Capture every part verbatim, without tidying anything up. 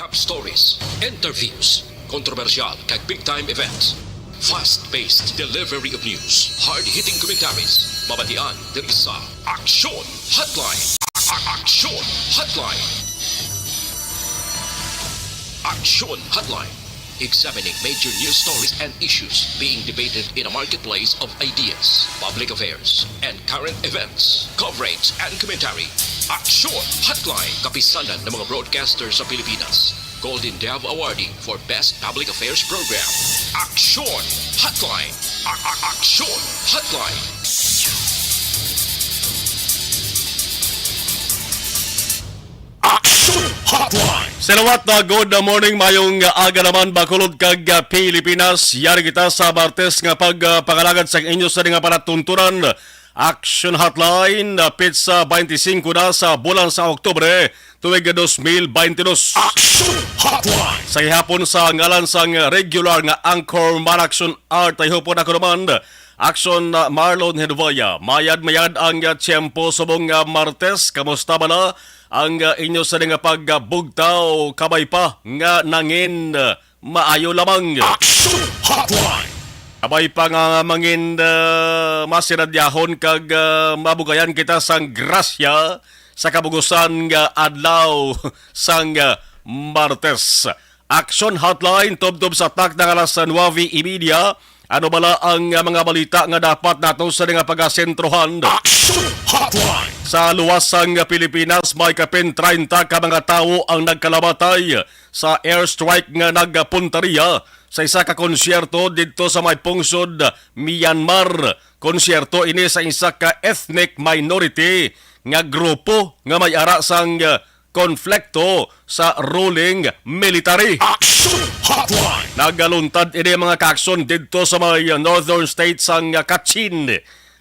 Top stories, interviews, kontrobersyal kag big time events. Fast-paced delivery of news, hard-hitting commentaries. Mabatian diri sa Aksyon Hotline. A- Aksyon Hotline. Aksyon Hotline. Examining major news stories and issues being debated in a marketplace of ideas, public affairs, and current events. Coverage and commentary. Aksyon Hotline. Kapisanan ng mga broadcaster sa Pilipinas. Golden Dove Awardee for Best Public Affairs Program. Aksyon Hotline. A- a- Aksyon Hotline. Action Hotline. Salawat na good morning, mayong aga naman, Bacolod kag, ah, Pilipinas. Yari kita sa Martes nga pag, ah, pangalagad sa inyo sa nga palatuntunan. Action Hotline, ah, petsa twenty-five na sa bulan sa Oktubre, tuig dos mil twenty-two. Action Hotline. Sa gihapon, sa ngalan sang regular nga anchor man, Action Art, ay hupon ako naman, Action, ah, Marlon Hedvaya. Mayad-mayad ang, ah, tiyempo subong nga Martes. Kamusta bala ang, ah, inyo sa nga pagbugtaw? Kabay pa nga nangin, ah, maayo lamang. Action Hotline. Kabay pa nga mangin, ah, masinadyahon kag, ah, mabugayan kita sang grasya sa kabugusan nga adlaw sang, ah, Martes. Action Hotline, tubtob sa takna nga alas nuebe y media. Ano bala ang, ah, mga balita nga dapat nato sa nga pagasentrohan? Action Hotline. Sa luwas sang Pilipinas, may kapin treinta ka mga tawo ang nagkalamatay sa airstrike nga nagpuntaria sa isa ka konsyerto didto sa may pungsod Myanmar. Konsyerto ini sa isa ka ethnic minority nga grupo nga may ara sang, ah, konflikto sa ruling military. Action Hotline. Nagaluntad ini mga kaakson didto sa may northern state sang Kachin.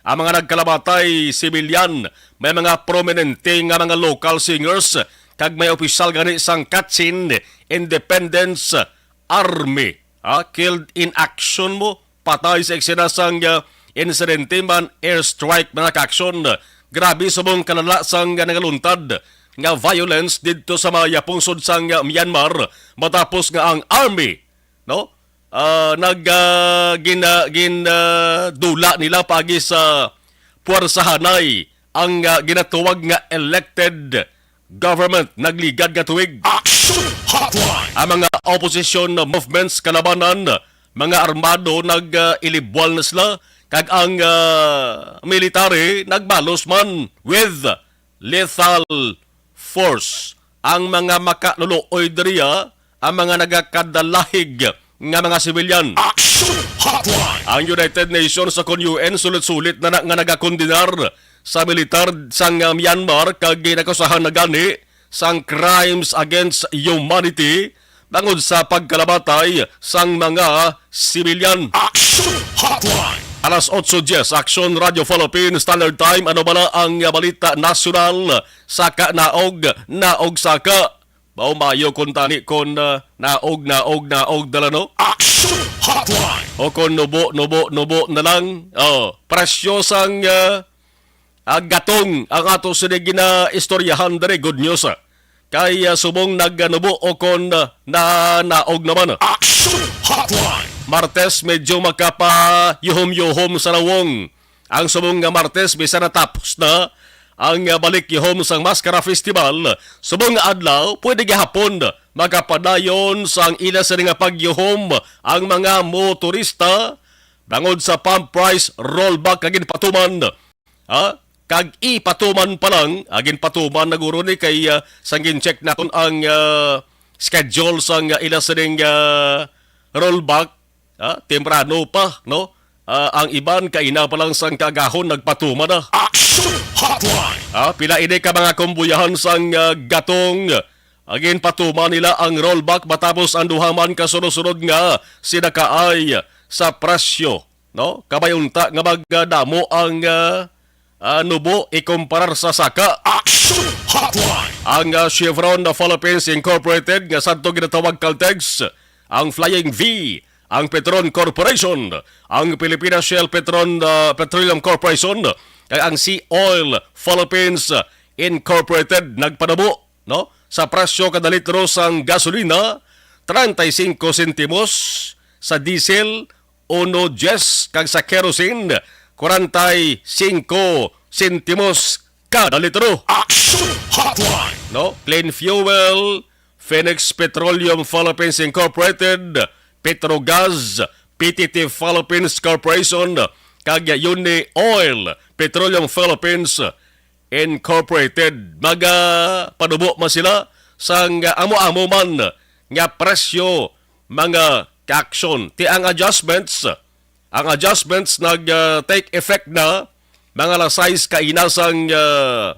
Ang mga nagkalamatay, sibilyan, may mga prominente nga mga local singers, kag may opisyal gani sang Kachin Independence Army, ah, killed in action mo, patay sa eksena sang, ah, insidente man airstrike, mga kaakson. Grabe subong kalala sang, ah, nangaluntad nga violence didto sa mga pungsod sang, ah, Myanmar matapos nga ang army, no, ah, nag, ah, gina-, gin-, ah, dula nila pagi sa puwersahanay ang, ah, ginatuwag nga elected government nagligad nga tuig. Action Hotline. Ang mga opposition movements kalabanan, mga armado nag-ilibwal na sila, kag ang, ah, military nagbalos man with lethal force. Ang mga makaluluoy diriya, ang mga nagakadalahig nga mga sibilyan. Action Hotline. Ang United Nations o kon U N sulit-sulit na, na nga nagakondenar sa militar sang, ah, Myanmar kag ginakusahan na gani sang crimes against humanity bangod sa pagkalamatay sang mga sibilyan. Action Hotline. Alas otso dies, Action Radio Philippines Standard Time. Ano bala ang, ah, balita nasyonal? Saka naog, naog saka. Mao mayo kon tani kon, ah, naog, naog, naog na lang, no? Action Hotline. O kon nubo, nubo, nubo na lang. Oh, presyo sang, ah, ah, gatong ang ato sini ginaistoryahan diri, good news, ah. Kay, ah, subong naganubo o kon, ah, na naog naman, ah. Action Hotline. Martes, medyo makapayuhom-yuhom sa lawong. Ang subong nga Martes, bisan natapos na ang, ah, balik-yuhom sang Mascara Festival, subong nga adlaw, pwede gihapon makapadayon sang ila sini nga pagyuhom ang mga motorista bangod sa pump price rollback nga ginpatuman, ha? Kag ipatuman pa lang, ah, ginpatuman na guro ni kay, ah, sang gin-check naton ang, ah, schedule sang, ah, ila sining, ah, rollback, ah, temprano pa, no? Ah, ang iban kaina pa lang sang kaagahon nagpatuman na. Action Hotline. Ah, pila ini ka mga kumbuyahan sang, ah, gatong, ah, ginpatuman nila ang rollback matapos ang duha man ka sunod-sunod nga sinakaay sa presyo, no? Kabay unta nga magdamo ang, ah, ah, nubo ikumparar sa saka. Action Hotline. Ang, ah, Chevron Philippines Incorporated nga sadto ginatawag Caltex, ang Flying V, ang Petron Corporation, ang Pilipinas Shell Petron, ah, Petroleum Corporation, kag ang Sea Oil Philippines Incorporated nagpanubo, no, Sa presyo kada litro sang gasolina, treinta y cinco sentimos, sa diesel, uno diez, kag sa kerosene, kwarenta y cinco sentimos kada litro. Action Hotline! No? Clean Fuel, Phoenix Petroleum Philippines Incorporated, Petrogas, P T T Philippines Corporation, kag Uni Oil Petroleum Philippines Incorporated. Magapanubo man sila sang amo-amo man nga presyo, mga ka-aksyon. Ti ang adjustments, ang adjustments nag, ah, take effect na mga alas sais kaina sang, ah,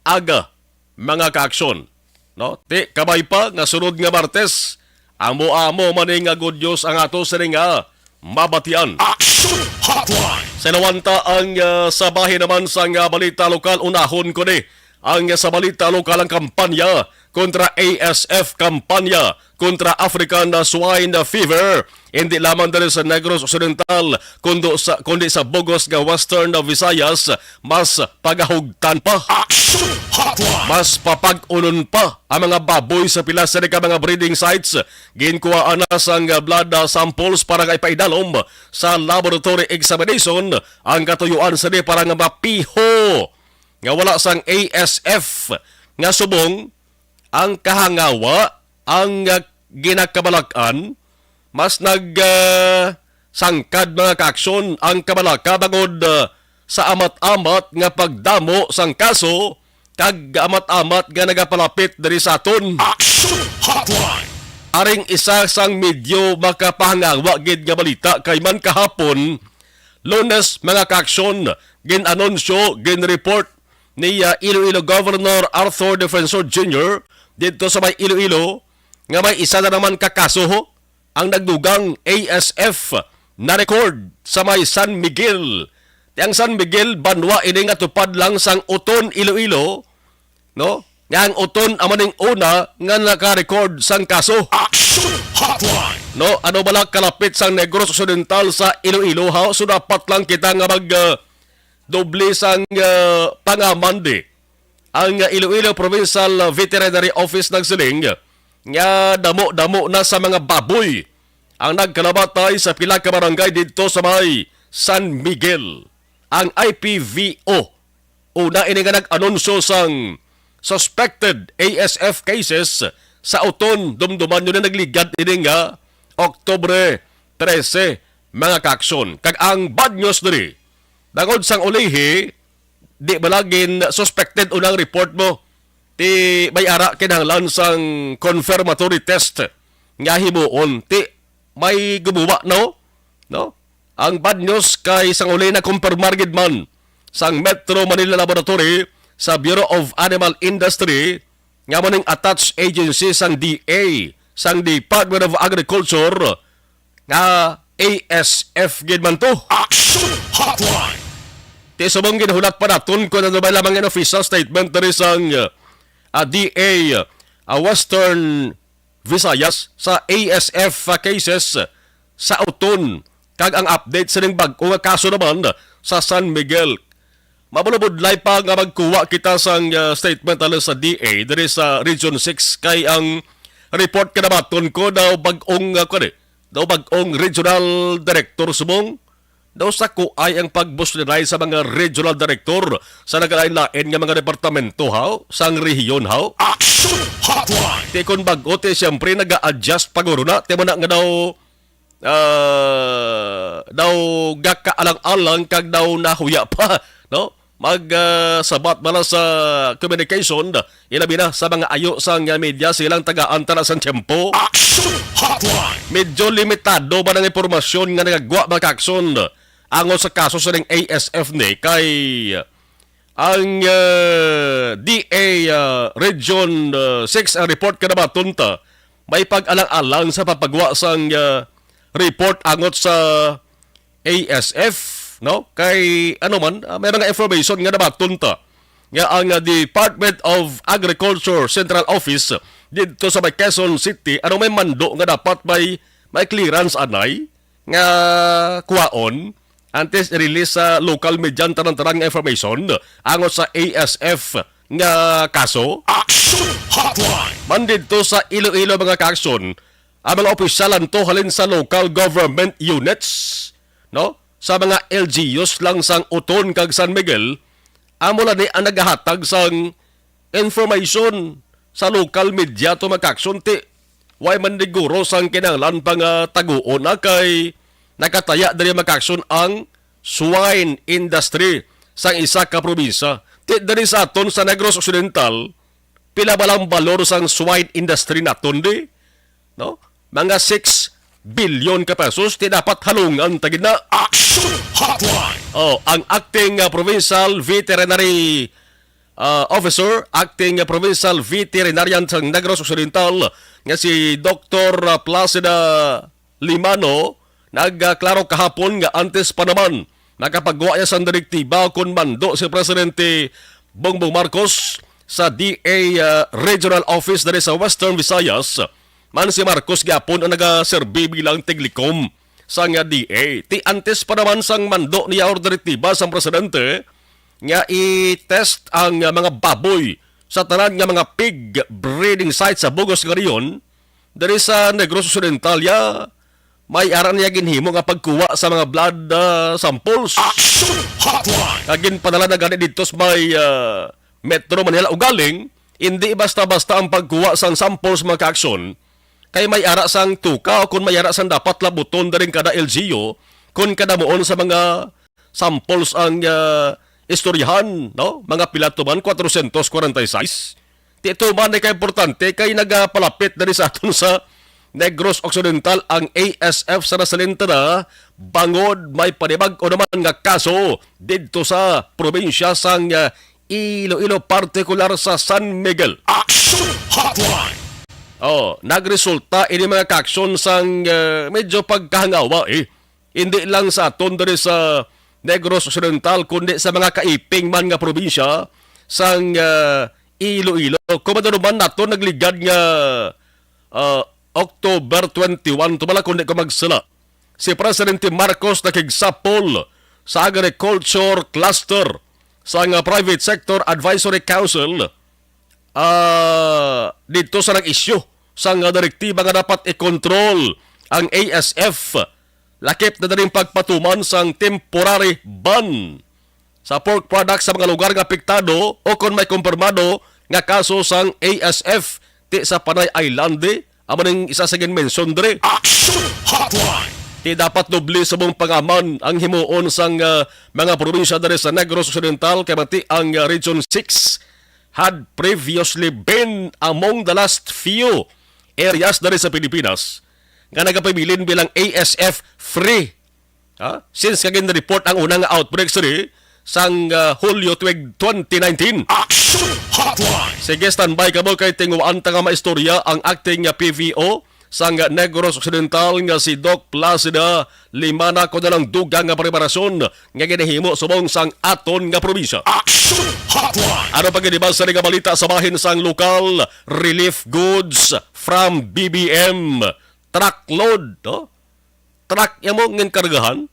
aga, mga ka-aksyon. No? Ti, kabay pa nga sunod nga Martes, amo-amo man ni nga good news ang ato sini nga mabatian. Action Hotline! Sa lawanta ang, ah, sa bahin naman sang, ah, balita lokal, unahon ko ni ang, ah, sa balita lokal ang kampanya kontra A S F, kampanya kontra African, ah, Swine Fever, hindi lamang diri sa Negros Occidental, kundo sa, kundi sa bug-os nga Western, ah, Visayas, mas pagahugtan pa. Action Hotline! Mas papag-unon pa ang mga baboy sa pila sa ka mga breeding sites. Ginkuhaan na sang blood, ah, samples para nga ipaidalom sa laboratory examination ang katuyuan sini para nga mapiho nga wala sang A S F nga subong ang kahangawa ang, ah, ginakabalak-an. Mas nag, ah, sangkad, mga ka-aksyon, ang kabalaka bangod, ah, sa amat-amat nga pagdamo sang kaso kag amat-amat nga nagapalapit diri sa aton. Action Hotline! Aring isa sang medyo makapahangawa gid nga balita kay man kahapon, Lunes, mga ka-aksyon, gin-anunsyo, gin-report ni, ah, Iloilo Governor Arthur Defensor Junior didto sa may Iloilo nga may isa na naman ka kaso ang nagdugang A S F na record sa may San Miguel. Ti ang San Miguel, banwa ini nga tupad lang sang Oton, Iloilo, no? Nga ang Oton amo ning una nga naka-record sang kaso. Action Hotline! No, ano bala kalapit sang Negros Occidental sa Iloilo, ha? So dapat lang kita nga mag, ah, doble sang, ah, pangamandi ang, ah, Iloilo Provincial Veterinary Office nagsiling nga damo-damo na sa mga baboy ang nagkalamatay sa pila ka barangay didto sa may San Miguel. Ang I P V O, una ini nga nag-anunsyo sang suspected A S F cases sa Oton, dumduman nyo na nagligad ini nga Oktubre trese, mga ka-aksyon. Kag ang bad news diri, bangod sang ulihi, di bala gin suspected unang report mo. Ti may ara kinahanglan sang confirmatory test nga himuon. Ti may gumuwa, no? No? Ang bad news kay sang uli na kumpirmar gid man sang Metro Manila Laboratory sa Bureau of Animal Industry nga amo ning attached agency sang D A, sang Department of Agriculture, nga A S F gid man to. Action Hotline! Ti subong ginhulat pa naton kung ano ba lamang ang official statement diri sang, ah, D A, ah, Western Visayas sa A S F cases sa Oton, kag ang update sining bag-o nga kaso naman sa San Miguel. Mabalubudlay pa nga magkuha kita sang, ah, statement halin sa D A diri sa Region six, kay ang report kanabaton ko daw bag-ong, ah, kuwan, eh, daw bag-ong regional director subong. Daw sa kuay ang pag-boss nila sa mga regional director sa nagalain-lain nga mga departamento, haw, sang rehiyon, haw. Action Hotline! Ti kon bag-o, ti siyempre naga-adjust pa guro na. Ti mo na nga daw, ah, daw gakaalang-alang kag daw nahuya pa, no? Mag, ah, sabat bala sa communication, ilabi na sa mga ayo sang, ah, media, silang tagaan ta na sang tiyempo. Action Hotline! Medyo limitado man ang impormasyon nga nagagwa, mga ka-aksyon, angot sa kaso sining A S F ni kay ang, ah, D A, ah, Region, ah, six ang report kanabaton ta may pag-alang-alang sa pagpagwa sang, ah, report angot sa A S F, no? Kay, ano man, ah, may mga information nga nabaton ta nga ang, ah, Department of Agriculture Central Office didto sa may Quezon City, ano, may mando nga dapat may, may clearance anay nga kuwaon antes i-release sa local media ang tanan-tanan nga information angot sa A S F nga kaso. Action Hotline. Man didto sa Iloilo, mga ka-aksyon, ang mga opisyal anto halin sa local government units, no? Sa mga L G Us lang sang Oton kag San Miguel, amo lang ni ang nagahatag sang information sa local media to, mga ka-aksyon, ti way man diguro sang kinahanglan pa nga taguon na kay nakataya diri, mga ka-aksyon, ang swine industry sang isa ka probinsya. Ti diri sa aton sa Negros Occidental, pila ba lang balor sang swine industry naton di? No? Mga six billion ka pesos, ti dapat halungan ta gid na. Action Hotline. Oh, ang acting, uh, provincial veterinary, uh, officer, acting, uh, provincial veterinarian sang Negros Occidental nga si Doktor Placida Limano nagklaro kahapon nga antes pa naman makapagwa iya sang direktiba kon mando si Presidente Bongbong Marcos sa D A, uh, Regional Office diri sa Western Visayas, man si Marcos gyapon ang nagaserbi bilang tiglikom sang D A. Ti antes pa naman sang mando niya or direktiba sang presidente nga i-test ang, uh, mga baboy sa tanan nga mga pig breeding site sa bug-os nga rehiyon, diri sa Negros Occidental, ya, may ara niya ginhimo nga pagkuha sa mga blood, ah, samples. Action Hotline. Nga ginpadala na gani didto sa may, ah, Metro Manila. Ugaling, hindi basta-basta ang pagkuha sang samples, mga ka-aksyon, kay may ara sang tuka o kon may ara sang dapat labuton daring kada L G U kon kadamuon sa mga samples ang, ah, istoryahan, no? Mga pila to man, kwatrocientos kwarenta y seis. Ti ito man ay kaimportante kay nagapalapit na rin sa aton sa Negros Occidental ang A S F sa nasalinta na bangod may panibag-o naman nga kaso didto sa probinsya sang, ah, Iloilo, partikular sa San Miguel. Action Hotline. Oh, nagresulta ini, mga kaaksyon, sang, ah, medyo pagkahangawa, eh. Hindi lang sa aton diri sa Negros Occidental, kundi sa mga kaiping man nga probinsya sang, ah, Iloilo. Kung madano man nato nagligad nga, ah, October twenty-one, tumala kung di ko magsala, si Presidente Marcos nakigsapol sa agriculture cluster sang, ah, Private Sector Advisory Council, ah, didto sa nag-issue sang, ah, direktiba nga dapat i-control ang A S F, lakip na daling pagpatuman sang temporary ban sa pork products sa mga lugar nga apektado o kon may kumpirmado nga kaso sang A S F ti sa Panay Island, amo ning isa sa ginmensyon diri. Action Hotline. Ti dapat doble subong pangaman ang himuon sang, ah, mga probinsya diri sa Negros Occidental, kay mati ang, ah, Region six had previously been among the last few areas diri sa Pilipinas nga nagapabilin bilang A S F free. Ha? Since nga gin-report ang unang outbreak sini sang, ah, Hulyo tuig twenty nineteen. Action Hotline. Sige, standby kamo kay tinguhaan ta nga maistorya ang acting nga P V O sang Negros Occidental nga si Doc Placida Limana, kon ano ang dugang nga preparasyon nga ginahimo subong sang aton nga probinsya. Action Hotline. Ano pa gid ba sa nga balita sa bahin sang lokal? Relief goods from B B M. Truckload, no? Truck ya mo ngin kargahan.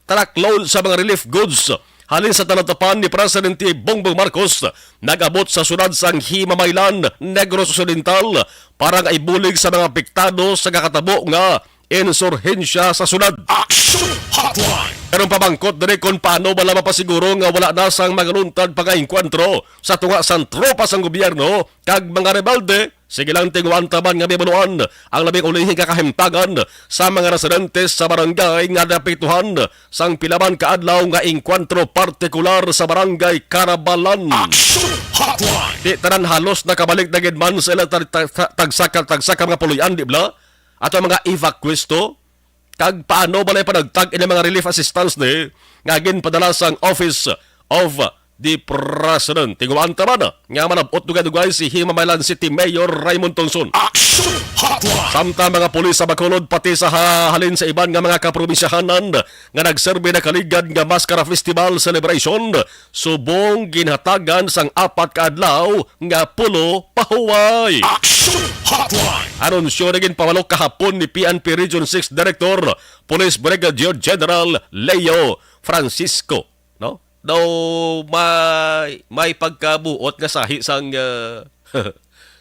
Truckload sa mga relief goods halin sa talatapan ni Presidente Bongbong Marcos nag-abot sa siyudad sang Himamaylan, Negros Occidental, para nga ibulig sa mga apektado sa nakatabo nga insurhensya sa siyudad. Action Hotline. Pero pamangkot diri kung paano bala mapasiguro nga wala na sang magaluntad pa nga engkwentro sa tunga sang tropa sang gobyerno kag mga rebelde. Sige lang, tinguhaan ta man nga mahibaluan ang labing ulihi nga kahimtangan sa mga residentes sa barangay nga naapektuhan sang pila man ka adlaw nga engkwentro, partikular sa barangay Carabalan. Action Hotline. Di tanan halos nakabalik na gid man sa ila tag-, tag-, tag-, tagsa ka, tagsa ka mga puloy-an, di bala? Ato mga evacuees to? Kag paano balay panagtag ini mga relief assistance ni nga ginpadala sang Office of the President? Tinguhaan ta man nga manab-ot dugay-dugay si Himamaylan City Mayor Raymond Tonson. Action Hotline. Samtang mga pulis sa Bacolod, pati sa ha-, halin sa iban nga mga kaprobinsyahanan nga nagserbi nakaligad nga Mascara Festival Celebration, subong ginhatagan sang apat ka adlaw nga pulo pahuway. Action Hotline. Anunsyo na ginpamalo kahapon ni P N P Region six Director Police Brigadier General Leo Francisco, no? daw may, may pagkabuot nga sahi sang, ah,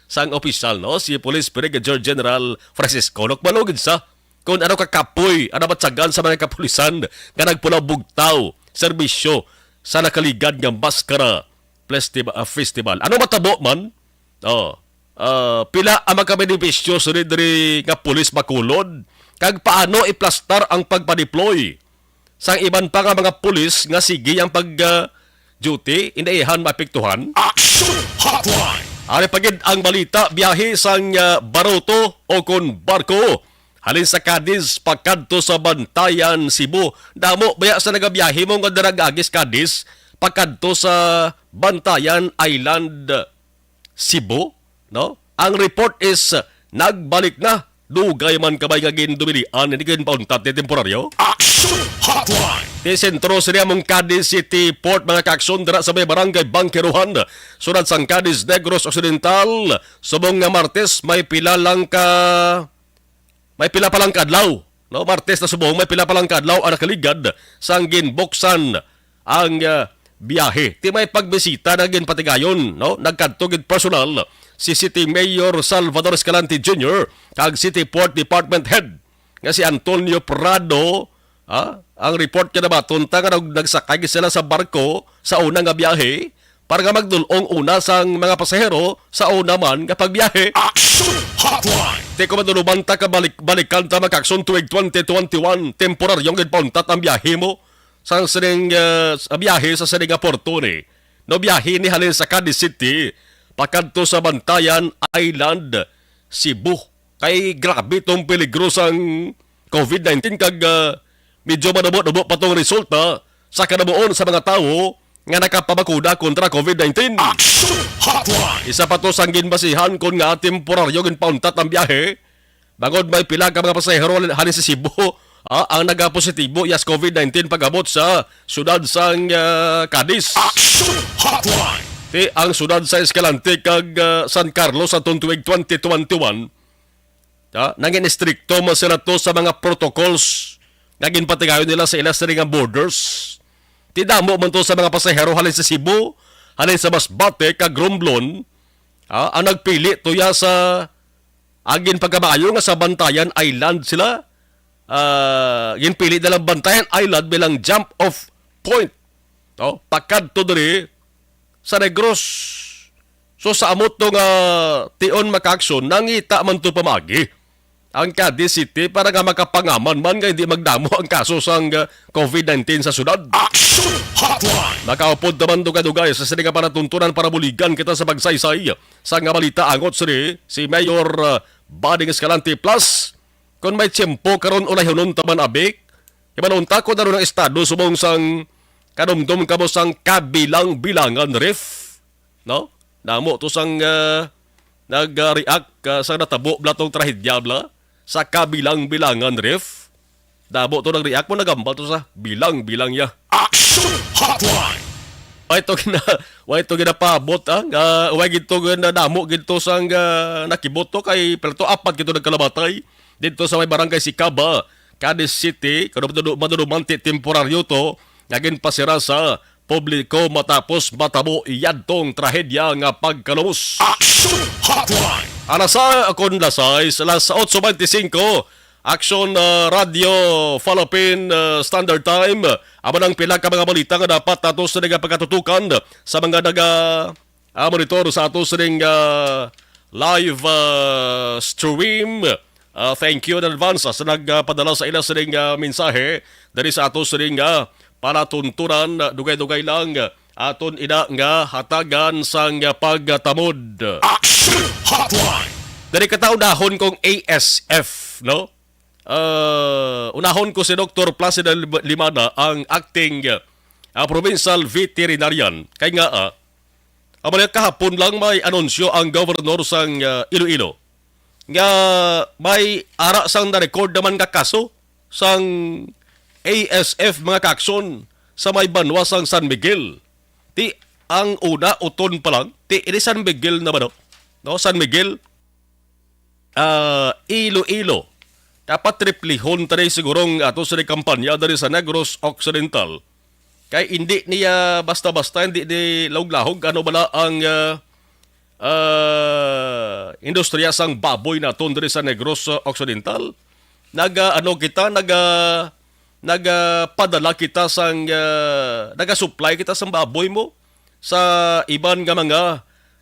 sang opisyal, no? Si Police Brigadier General Francisco Locmalugid sa kung ano ka kapoy ang nabatyagan sa mga kapulisan nga nagpulaw bugtaw serbisyo sa nakaligad nga Maskara Festival, ah, Festival. Ano matabo man? Oh, ah, pila ang makabenepisyo sini diri nga pulis Bacolod? Kag paano iplastar ang pagpadeploy sang iban pa nga mga pulis nga sige ang pag, ah, duty, hindi ihan maapektuhan? Action Hotline! Ari pa gid ang balita, biyahe sang, ah, baruto o kon barko halin sa Cadiz pakadto sa Bantayan, Cebu. Damo baya sa nagabiyahe mo nga dira agi sa Cadiz pakadto sa Bantayan Island, Cebu, no? Ang report is, uh, nagbalik na. Dugay man kabay nga gindumilian, hindi ginpauntat ni temporaryo. Action Hotline! Ti sentro sini among Cadiz City Port, mga kaaksyon, dira sa may barangay Bangkeruhan, syudad sang Cadiz, Negros Occidental. Subong nga Martes, may pila lang ka, may pila pa lang ka adlaw, no? Martes na subong, may pila pa lang ka adlaw ang nakaligad sang ginbuksan ang, ah, biyahe. Ti may pagbisita na ginpatigayon, no? Nagkadto gid personal si City Mayor Salvador Escalante Junior kag City Port Department Head nga si Antonio Prado, ah, ang report nga nabaton ta nga nag-, nagsakay gid sila sa barko sa una nga biyahe para nga magdul-ong una sang mga pasahero sa una man nga pagbiyahe. Action Hotline! Ti kung maduluman ta, kabalik-balikan ta, mga kaaksyon, tuig twenty twenty-one, temporaryong ginpauntat ang biyahe mo sa sining, ah, sa biyahe sa sining nga porto ni. No, biyahe ni halin sa Cadiz City pakadto sa Bantayan Island, Cebu. Kay grabe tong peligro sang covid nineteen kag, ah, medyo manubo-nubo pa tong resulta sa kanabuon sa mga tawo nga nakapabakuna kontra covid nineteen. Action Hotline! Isa pa to sang ginbasihan kon nga temporaryo ginpauntat ang biyahe, bangod may pila ka mga pasahero halin, halin sa Cebu, ah, ang nagapositibo iya sa covid nineteen pag-abot sa siyudad sang, ah, Cadiz. Action Hotline! Ti ang siyudad sa Escalante kag, ah, San Carlos atong tuig twenty twenty-one, ah, nangin-estrikto man sila to sa mga protocols nga ginpatigayon nila sa ila sini nga borders. Ti damo man to sa mga pasahero halin sa Cebu, halin sa Masbate kag Romblon, ah, ang nagpili to ya sa agin pagkamaayo nga sa Bantayan Island sila. Ah, ginpili nilang Bantayan Island bilang jump off point, no? Pakadto diri sa Negros. So, sa amo to nga tion, mga kaaksyon, nangita man to pamagi ang Cadiz City para nga makapangaman man nga hindi magdamo ang kaso sang, ah, covid nineteen sa syudad. Action Hotline! Makaupod naman dugay-dugay sa sini nga panatuntunan para buligan kita sa pagsaysay sa nga balita angot sini si Mayor, ah, Bading Escalante. Plus, kung may tiyempo karon, ulayonon ta man, abi, hibaluon ta kung ano ang estado subong sang kadumdom kamo sang Kabilang-Bilangan Reef, no? Damo to sang, ah, nag-react, ah, sa natabo bala tong trahedya bala sa Kabilang-Bilangan Reef. Damo to nag-react mo, nagambal to sa bilang-bilang ya. Action Hotline! Way to gina-, way to ginapaabot, ah, nga way gid to gina-, damo gid to sang, ah, nakibot to kay pila to, apat gid to nagkalamatay didto sa may barangay Sicaba, Cadiz City, kuno madudu-, maduduman ti temporaryo to nga ginpasira sa publiko matapos matabo yadtong trahedya nga pagkalumos. Action Hotline! Alas sa-, akon alas sais, alas otso bente singko, Action, ah, Radio Philippine, ah, Standard Time. Amo nang pila ka mga balita nga dapat nato sini nga pagkatutukan sa mga naga, ah, monitor sa ato sining, ah, live, ah, stream. Ah, thank you in advance, ah, sa nagpadala sa ila sining, ah, mensahe diri sa ato sining, ah, palatuntunan. Ah, dugay-dugay lang, ah, aton ina nga hatagan sang, ah, pagtamod. Action Hotline! Diri kita unahon kong A S F, no? Ah, unahon ko si Doktor Placido Lim-, Limana, ang acting, ah, provincial veterinarian. Kay nga, ah, amo na kahapon lang may anunsyo ang governor sang, ah, Iloilo nga may ara sang na-record naman nga kaso sang A S F, mga kaaksyon, sa may banwa sang San Miguel. Ti ang una, uton pa lang, ti ini San Miguel na ba, no? No, San Miguel, ah, Iloilo. Dapat triplihon ta ni siguro ang ato sini kampanya diri sa Negros Occidental. Kay hindi niya basta-basta, hindi ni lahog-lahog ano bala ang, ah, ah, industriya sang baboy naton diri sa Negros Occidental. Naga, ano kita, naga, nagapadala kita sang, ah, nagasupply kita sang baboy mo sa iban nga mga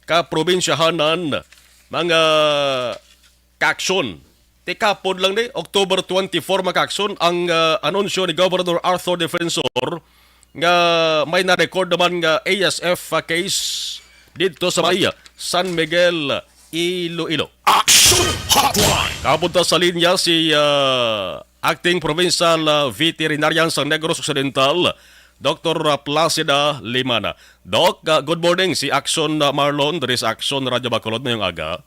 kaprobinsyahanan, mga kaaksyon. Ti kahapon lang ni, October twenty-four, mga kaaksyon, ang, ah, anunsyo ni Governor Arthur Defensor nga may na-record naman nga A S F case dito sa may San Miguel, Iloilo. Action Hotline! Kapunta sa linya si, ah, Acting Provincial, ah, Veterinarian sa Negros Occidental, Doktor Placida Limana. Doc, ah, good morning. Si Action, ah, Marlon, diri sa Action Radio Bacolod, mayong aga.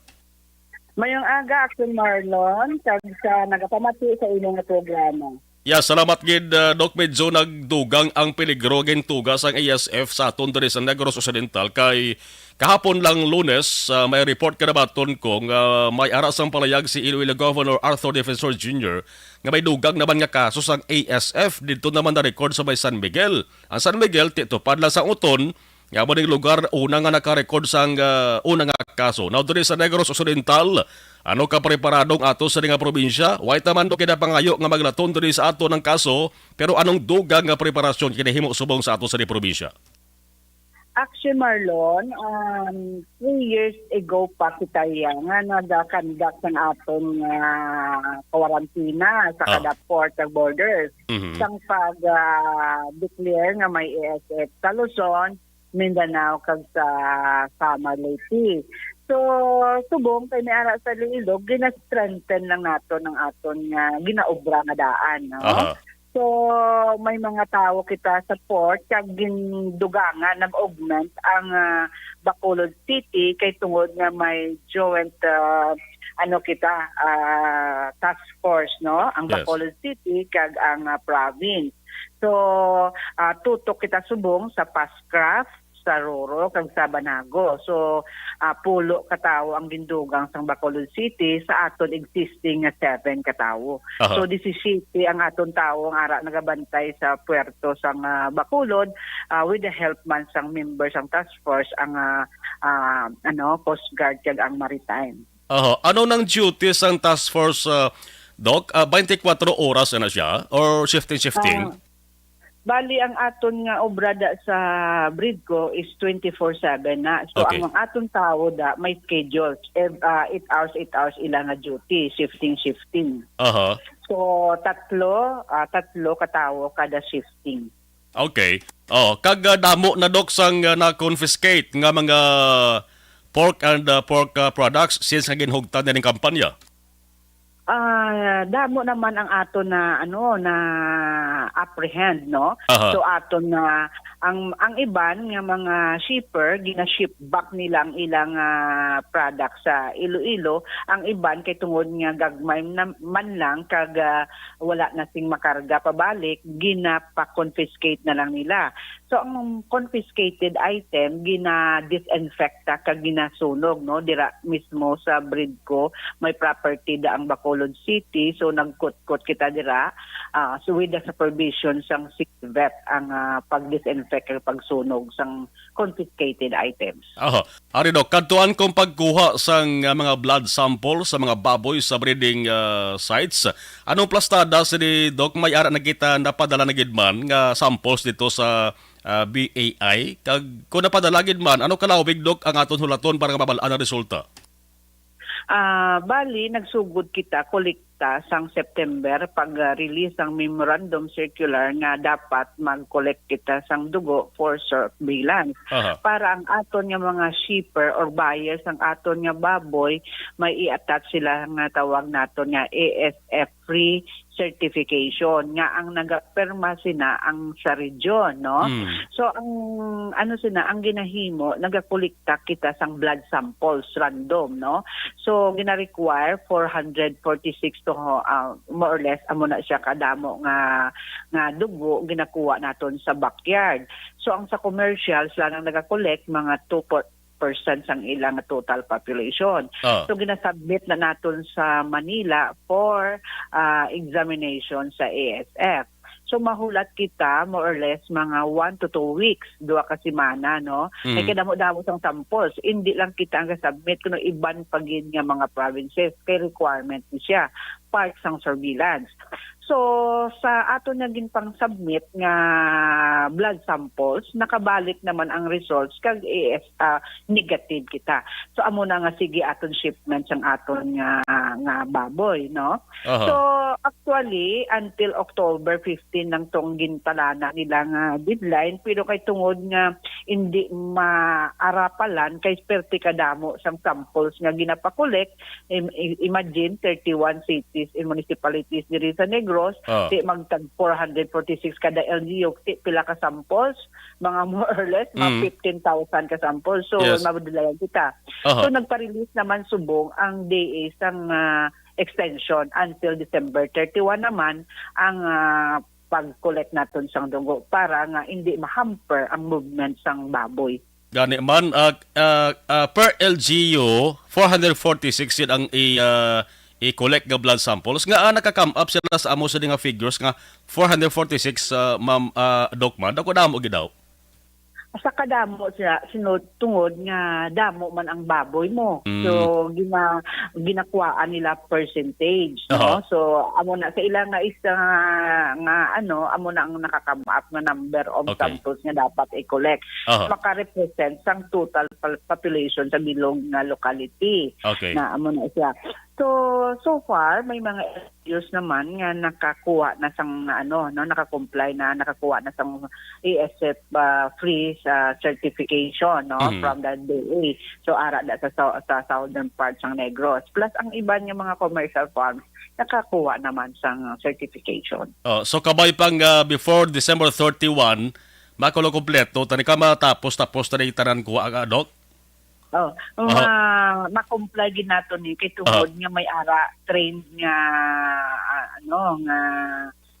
Mayong aga, Action Marlon, kag sa nagapamati sa imo nga programa. Ya, salamat gid, ah, Doc. Medyo nagdugang ang peligro, gintuga sang A S F sa aton diri sa Negros Occidental kay kahapon lang Lunes, ah, may report kanabaton ko nga may ara sang palayag si Iloilo Governor Arthur Defensor Junior nga may dugang naman nga kaso sang A S F didto naman na-record sa may San Miguel. Ang San Miguel, ti tupad lang sa Uton, nga amo ning lugar una nga naka-record sang, ah, una nga kaso. Now, diri sa Negros Occidental, ano ka preparado ang ato sa nga probinsya? Way ta man do kinapangayo nga maglaton diri sa ato ng kaso, pero anong dugang nga preparasyon kinahimo subong sa ato sa probinsya? Actually, Marlon, um, three years ago pa kita iya nga nag-conduct ang aton nga kawarantina sa Ah. kada port ug borders. Mhm. Sang pag, ah, declare nga may A S F sa Luzon, Mindanao, kag sa Samar, Leyte. So, subong kay may ara sa Iloilo, gina-strengthen lang naton ang aton nga ginaobra nga daan, no? Aha. So, may mga tawo kita sa port kag gindugangan, nag-augment ang, ah, Bacolod City kay tungod nga may joint, ah, ano kita, ah, task force, no? Ang Yes. Bacolod City kag ang, ah, province. So, ah, tutok kita subong sa Pascraf, sa Roro, kag sa Banago. So, ah, pulo ka tawo ang gindugang sang Bacolod City sa aton existing nga seven ka tawo. Aha. So, disisiyete ang aton tawo nga ara nagabantay sa puerto sang, ah, Bacolod, ah, with the help man sang member sang task force, ang, ah, ah, ano, Coast Guard kag ang Maritime. Aha. Ano nang duty sang task force, ah, Doc? Ah, twenty-four oras na siya or shifting-shifting? Ah, bali, ang aton nga obra da sa Bridco is twenty-four seven na. So, Okay. ang, ang aton tawo da, may schedule. Ev-, ah, eight hours, eight hours ila nga duty, shifting, shifting. Aha. So, tatlo, ah, tatlo ka tawo kada shifting. Okay. Oh, kag, ah, damo na, Doc, sang, ah, na-confiscate nga mga pork and, ah, pork, ah, products since nga ginhugtan na ning kampanya? Ah, damo naman ang aton na, ano, na apprehend, no? Aha. So, aton na, ang, ang iban nga mga shipper, gina-ship back nila ang ilang, ah, product sa Iloilo. Ang iban kay tungod nga gagmay na man lang kag, ah, wala na sing makarga pabalik, ginapa-confiscate na lang nila. So, ang confiscated item, gina-disinfecta kag ginasunog, no? Dira mismo sa Bridco, may property da ang Bacolod City. So, nagkutkot kita dira, ah, so with the supervision sang city vet ang, ah, pag-disinfect kag pagsunog sang confiscated items. Aha. Ari, Doc, kadtuan kong pagkuha sang, ah, mga blood sample sa mga baboy sa breeding, ah, sites. Anong plastada sini, Doc? May ara na kita napadala na gid man nga samples dito sa, ah, B A I? Kag kung napadala gid man, ano kalawig, Doc, ang aton hulaton para nga mabal-an ang resulta? Ah, bali, nagsugod kita, kolekta sang September, pag-release sang memorandum circular nga dapat mag-collect kita sang dugo for surveillance. Aha. Para ang aton nga mga shipper or buyers sang aton nga baboy, may i-attach sila nga tawag naton nga A S F free certification nga ang nagapirma sina ang sa region, no? Mm. So, ang, ano sina, ang ginahimo, nagakolekta kita sang blood samples, random, no? So, gina-require four hundred forty-six to, ah, more or less, amo na siya kadamo nga, nga dugo, ginakuha naton sa backyard. So, ang sa commercial, sila nang nagakollect, mga two percent sang ilang total population. Ah. So, ginasubmit na naton sa Manila for, ah, examination sa A S F. So, mahulat kita, more or less, mga one to two weeks, duha ka semana, no? Kay Mm. kadamo-damo sang samples. Hindi lang kita ang ga-submit, kuno iban pa gid nga mga provinces. Kay requirement ni siya, part sang surveillance. So, sa aton nga ginpang-submit nga blood samples, nakabalik naman ang results kag A S, ah, negative kita. So, amo na nga sige aton shipment sang aton nga, nga baboy, no? Aha. So, actually, until October fifteen lang tong gintalana nila nga deadline, pero kay tungod nga hindi maarapalan kay perte kadamo sang samples nga ginapakolek, im-, i-, imagine, thirty-one cities and municipalities diri sa Negros, Ah. ti magtag four hundred forty-six kada L G U, ti pila ka samples, mga more or less, mga Mm. fifteen thousand ka samples. So, Yes. madulayan kita. Aha. So, nagpa-release naman subong ang D A sang, ah, extension until December thirty-one naman ang, ah, pag-collect naton sang dugo para nga hindi ma-hamper ang movement sang baboy. Gani man, ah, ah, ah, per L G U, four hundred forty-six yun ang i-, ah, i-collect nga blood samples. Nga, ah, naka-come up sila sa amo sila nga figures nga four hundred forty-six, ah, ma'am, ah, Doc, man. Ako damo gid daw. Sa kadamo siya, sino-, tungod nga damo man ang baboy mo. Mm. So, gina-, ginakuhaan nila percentage, no? Aha. So, amo na sa ila nga isa nga, nga, ano, amo na ang naka-come up nga number of Okay. samples nga dapat i-collect. Aha. Maka-represent sang total pal-, population sa bilog nga locality. Okay. Na amo na siya. So, so far, may mga L G Us naman nga nakakuha na sang, ano, no, naka-comply na, nakakuha na sang A S F, ah, free sa certification, no, Mhm. from the D A. So, ara na sa, sa, sa southern part sang Negros. Plus, ang iban nga mga commercial farms, nakakuha naman sang certification. Oh, so, kabay pang, ah, before December thirty-one, makulo kompleto, tani ka matapos, tapos tani tanan kuha, ah, Doc? Oh, Aha. ma-, ma-comply gid nato ni kay tungod Aha. nga may ara trained nga, ah, ano, nga,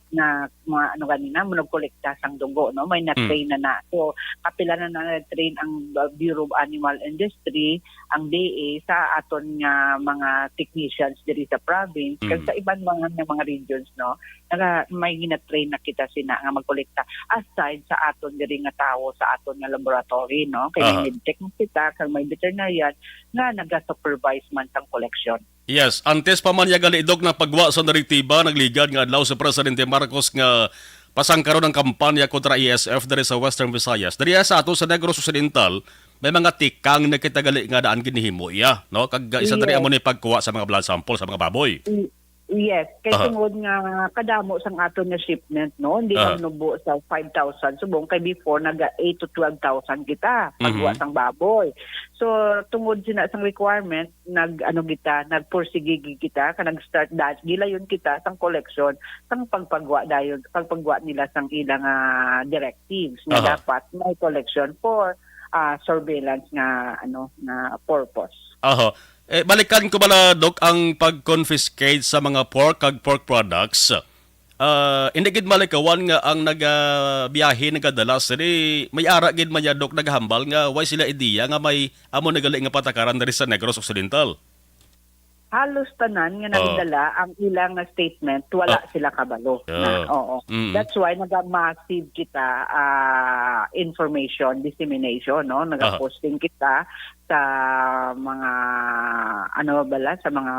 nga mga ano ganina, mo nagkolekta sang dugo, no? May Mm. na-train na na. So, kapila na na-train ang, uh, Bureau of Animal Industry, ang D A, sa aton nga mga technicians diri sa province, kag Mm. sa iban mga, nga mga regions, no? Naga-, may gina-train na kita sina nga magkolekta aside sa aton diri nga tawo sa aton nga laboratory, no? Kay may Aha. medtech na kita, kag may veterinarian nga naga-supervise man sang collection. Yes, antes pa man niya gali, Doc, nagpagwa sa direktiba, nagligad nga adlaw si Presidente Marcos nga pasangkaron ang kampanya kontra A S F diri sa Western Visayas. Diri sa ato sa Negros Occidental, may mga tikang na kita gali nga daan ginhimo iya, no? Kag, uh, isa diri Yes. amo ni pagkuha sa mga blood sample sa mga baboy. Y-, yes, kay Aha. tungod nga kadamo sang aton nga shipment, no? Hindi Aha. lang nubo sa five thousand subong, kay before naga eight to twelve thousand kita pagkuha Mhm. sang baboy. So, tungod sina sang requirement, nag, ano kita, nagpursigi gid kita, ka nag-start da-, gilayon kita sang collection, sang pagpagwa dayon, pagpagwa nila sang ilang, ah, directives nga Aha. dapat may collection for, ah, surveillance nga, ano, nga purpose. Aha. Eh, balikan ko bala, Doc, ang pag-confiscate sa mga pork kag pork products. Ah, hindi gid malikawan nga ang nagabiyahe, nagadala sini, may ara gid man ya, Doc, naghambal nga way sila ideya nga may amo na gali nga patakaran diri sa Negros Occidental. Halos tanan nga Oh. nagdala ang ilang statement, wala Ah. sila kabalo na. Yeah. Oo. Mm. That's why naga-massive kita, ah, information dissemination, no? Naga-posting Aha. kita sa mga, ano bala, sa mga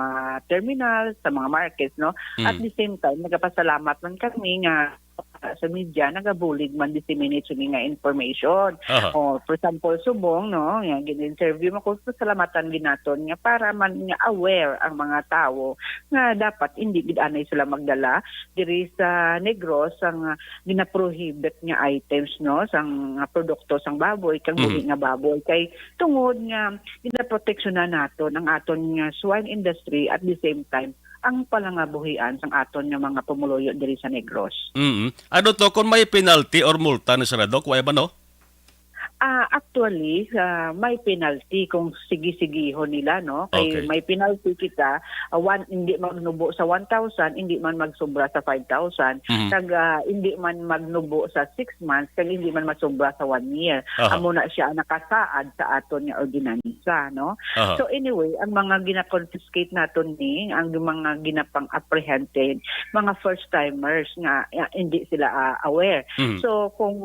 terminal, sa mga markets, no? At Mm. the same time, nagapasalamat man kami nga sa media, nagabulig man disseminate sini nga information. Aha. O, for example, subong, no, nga gin-interview mo, kung pasalamatan gid naton nga para man nga aware ang mga tawo nga dapat hindi gid anay sila magdala diri sa Negros sang, ah, ginaprohibit nga items, no, sang, ah, produkto sang baboy, kang Mhm. buhi nga baboy. Kay tungod nga ginaproteksyonan naton ang aton nga swine industry, at the same time, ang palangabuhian sang aton nga mga pumuluyo diri sa Negros. Mm. Ano to, kung may penalty or multa ni sila, Doc? Wa ba, no? Ah, actually, ah, may penalty kung sige-sigihon nila, no? Kay Okay. may penalty kita, ah, one, hindi magnubo sa one thousand, hindi man magsobra sa five thousand, Mhm. kag, ah, hindi man magnubo sa six months, kag hindi man masobra sa one year. Aha. Amo na siya ang nakasaad sa aton nga ordinansa, no? Aha. So anyway, ang mga gina-confiscate naton ni, ang mga ginapang-apprehended, mga first timers nga, ah, hindi sila, ah, aware. Mhm. So kung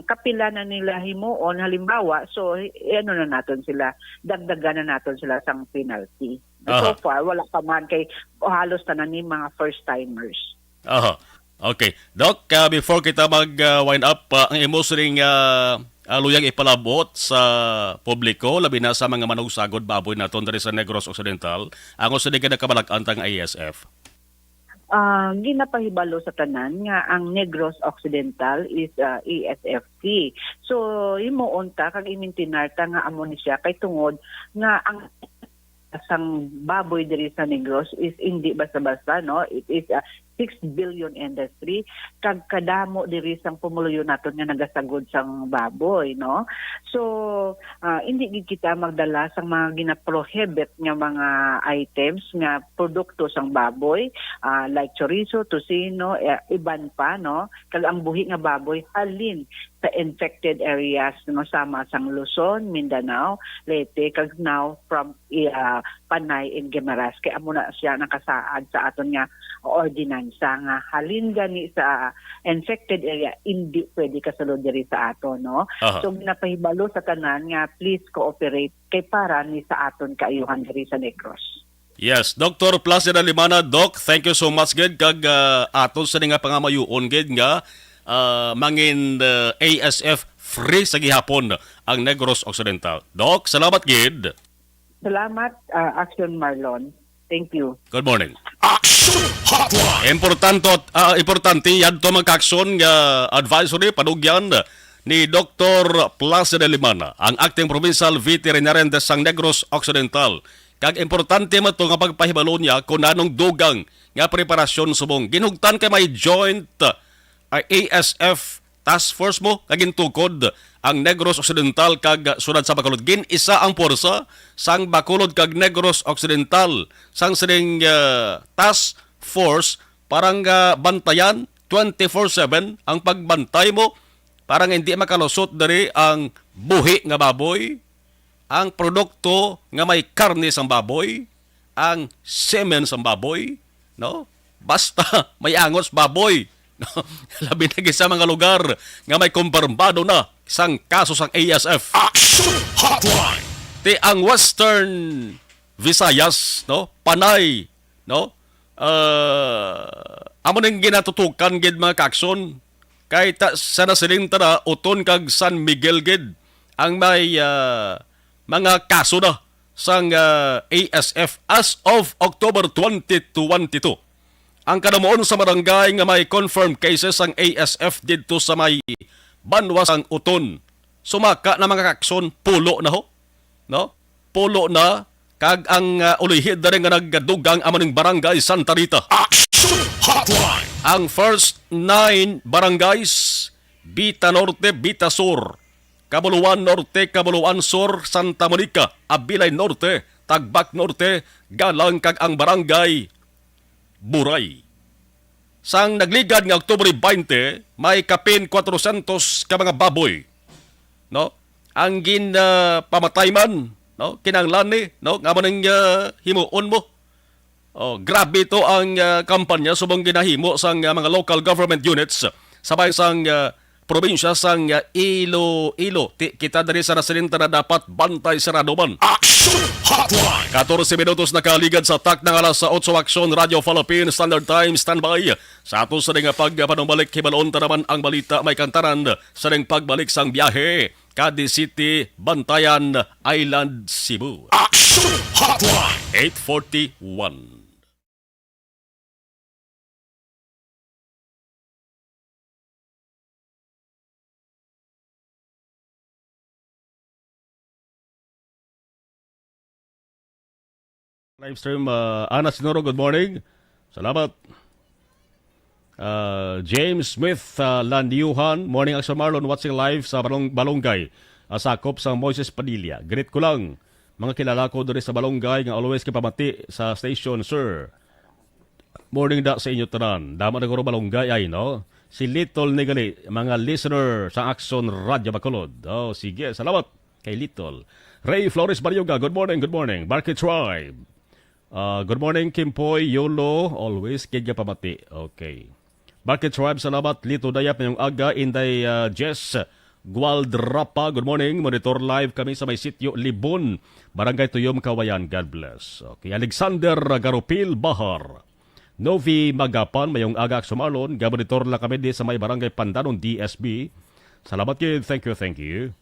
kapila na nila himuon, halimbawa, so i-, ano na naton sila, dagdagan na naton sila sang penalty. So Aha. far, wala pa man kay halos tanan ni mga first timers. Aha. Okay. Doc, ah, before kita mag, ah, wind up, ah, ang imo sining, ah, ah, luyag ipalabot sa publiko, labi na sa mga manugsagod baboy naton diri sa Negros Occidental, ang usa din ka nakabalak-an tang A S F. Ah, ginapahibalo sa tanan nga ang Negros Occidental is, ah, A S F C. So, himuon ta kag imintinar ta nga amo ni siya kay tungod nga ang sang baboy diri sa Negros is hindi basta-basta, no? It is a six billion industry, kag kadamo diri sang pumuluyo naton nga nagasagod sang baboy, no? So, ah, hindi gid kita magdala sang mga ginaprohibit nga mga items nga produkto sang baboy, ah, like chorizo, tocino, eh, iban pa, no? Kag ang buhi nga baboy halin sa infected areas, no, sama sang Luzon, Mindanao, Leyte, kag now from, ah, Panay and Guimaras. Kay amo na siya nakasaad sa aton nga ordinansa nga halin gani sa infected area, hindi pwede kasulod diri sa aton, no? Aha. So, ginapahibalo sa tanan nga please cooperate kay para ni sa aton kaayuhan diri sa Negros. Yes, Doctor Placido Limana, Doc, thank you so much gid kag, ah, aton sa nga pangamayuon gid nga, ah, mangin, ah, A S F free sa gihapon ang Negros Occidental. Doc, salamat gid. Salamat, ah, Action Marlon. Thank you. Good morning. Action Hotline. Importante, ah, importante yadto, mga ka-aksyon, nga advisory panugyan ni Doktor Placido Limana, ang acting provincial veterinarian sang Negros Occidental. Kag importante man to nga pagpahibalo niya kung anong dugang nga preparasyon subong ginhugtan kay may joint, ah, A S F task force mo nga gintukod ang Negros Occidental kag Siyudad sa Bacolod. Gin-isa ang puwersa sang Bacolod kag Negros Occidental sang sining, ah, task force para nga bantayan twenty-four seven ang pagbantay mo para nga hindi makalusot diri ang buhi nga baboy, ang produkto nga may karne sang baboy, ang semen sang baboy, no? Basta may angot sa baboy, no? Labi na gid sa mga lugar nga may kumpirmado na sang kaso sang A S F. Action Hotline. Ti ang Western Visayas, no? Panay, no? Ah, amo ning ginatutukan gid, mga ka-aksyon. Kay ta-, sa nasiling ta na, Oton kag San Miguel gid ang may, ah, mga kaso na sang, ah, A S F as of October twenty twenty-two. Ang kadamuon sa barangay nga may confirmed cases sang A S F didto sa may banwa sang Oton. Sumaka na, mga ka-aksyon, pulo na ho. No? Pulo na, kag ang, ah, ulihid na rin nga nagdugang amo ning Barangay Santa Rita. Action Hotline. Ang first nine barangays, Bita Norte, Bita Sur, Kabuluan Norte, Kabuluan Sur, Santa Monica, Abilay Norte, Tagbac Norte, Galang, kag ang Barangay Buray. Sang nagligad nga Oktubre twenty, may kapin kwatrosyentos ka mga baboy, no? Ang gin, ah, pamatay man, no? Kinahanglan ni, no? Nga mo nang, ah, himuon mo. Oh, grabe to ang, ah, kampanya subong ginahimo sang, ah, mga local government units sabay sang, ah, probinsya sang, ah, Iloilo. Ti-, kita diri sa nasilinta na dapat bantay sarado man. Action Hotline. Katorse minutos nakaligad sa takna nga alas otso. Aksyon, Radyo Philippine Standard Time, standby. Sa ato sa nga pagpanumbalik, hibalon ta naman ang balita may kantaran sa ning pagbalik sang biyahe. Cadiz City, Bantayan, Island, Cebu. Action Hotline. Eight forty-one. Live stream, uh, Ana Sinoro, good morning. Salamat. Uh, James Smith, uh, Landiuhan, morning, Action Marlon, watching live sa Balong-, Balongay. ah, sakop sang Moises Padilla. Greet ko lang mga kilala ko diri sa Balongay nga always kay pamati sa station, sir. Morning da sa inyo tanan. Dama na guro Balongay ay, no? Si Little ni gali, mga listener sa Action Radio Bacolod. Oh, sige, salamat kay Little. Ray Flores Barioga, good morning, good morning. Barkay Tribe. Ah, good morning, Kimpoy, Yolo. Always kay pamati. Okay. Barkay Tribe, salamat. Lito Dayap, mayong aga. Inday, ah, Jess Gualdrapa, good morning. Monitor live kami sa may sitio Libon, Barangay Tuyom, Kawayan. God bless. Okay. Alexander Garopil Bahar. Novi Magapan, mayong aga, Action Marlon. Ga-monitor lang kami di sa may Barangay Pandanon, D S B. Salamat gid. Thank you, thank you.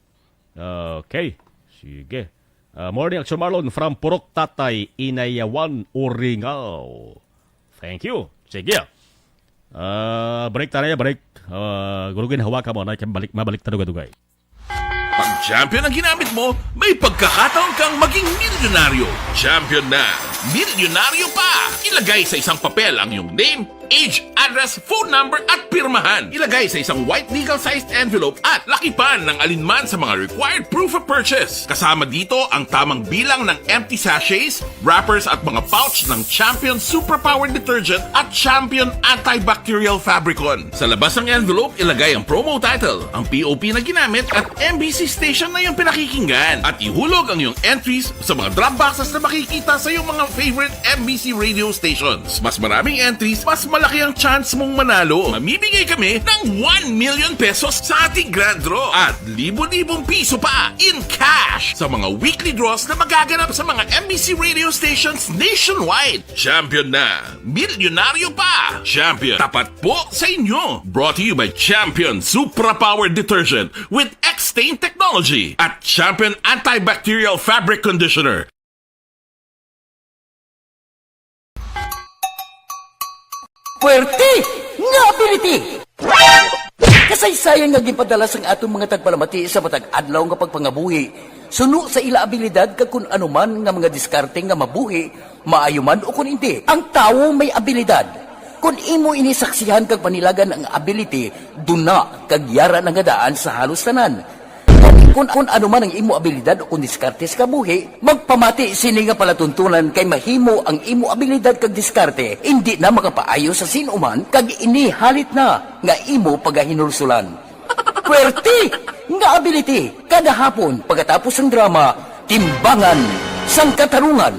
Okay. Sige. Ah, morning, Action Marlon, from Purok Tatay, Inayawan, Uringao. Thank you. Sige. Ah, break tayo, break. Ah, gurugin hawak mo na, balik, mabalik tayo dugay. Pag champion ang ginamit mo, may pagkakataon kang maging milyonaryo. Champion na, milyonaryo pa! Ilagay sa isang papel ang iyong name, age, address, phone number, at pirmahan. Ilagay sa isang white legal-sized envelope at lakipan ng alinman sa mga required proof of purchase. Kasama dito ang tamang bilang ng empty sachets, wrappers, at mga pouch ng Champion Superpower Detergent at Champion Antibacterial Fabricon. Sa labas ng envelope, ilagay ang promo title, ang P O P na ginamit, at M B C station na iyong pinakikinggan. At ihulog ang iyong entries sa mga drop boxes na makikita sa iyong mga favorite M B C radio stations. Mas maraming entries, mas malaki ang chance mong manalo. Mamimigay kami ng one million pesos sa ating grand draw at libo-libong piso pa in cash sa mga weekly draws na magaganap sa mga M B C radio stations nationwide. Champion na! Milyonaryo pa! Champion, tapat po sa inyo! Brought to you by Champion Supra Power Detergent with X-Stain Technology at Champion Antibacterial Fabric Conditioner. Puwerte nga ability! Kasaysayan nga ginpadala sang aton mga tagpalamati sa matag adlaw nga pagpangabuhi, suno sa ila abilidad kag kun ano man nga mga diskarte nga mabuhi, maayo man o kun indi. Ang tawo may abilidad. Kun imo ini saksihan kag panilagan ang ability, duna kag yara na nga daan sa halos tanan. Kun, kun ano man ang imo abilidad o kun diskarte sa kabuhi, magpamati sini nga palatuntunan kay mahimo ang imo abilidad kag diskarte indi na makapaayo sa sin-o man kag ini halit na nga imo pagahinulsulan. Puwerte nga ability kada hapon pagkatapos sang drama, Timbangan sang Katarungan.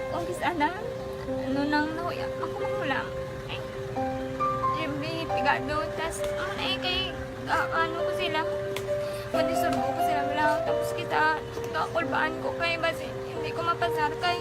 Kung kis-a na, ano nang nahuya, ako mahulam. Ay, Jimmy, pigado, tas, ano na eh, kay, ah, ano ko sila, madisturbo ko sila, wala, tapos kita, kakulbaan ko kay, basi, hindi ko mapasar kay.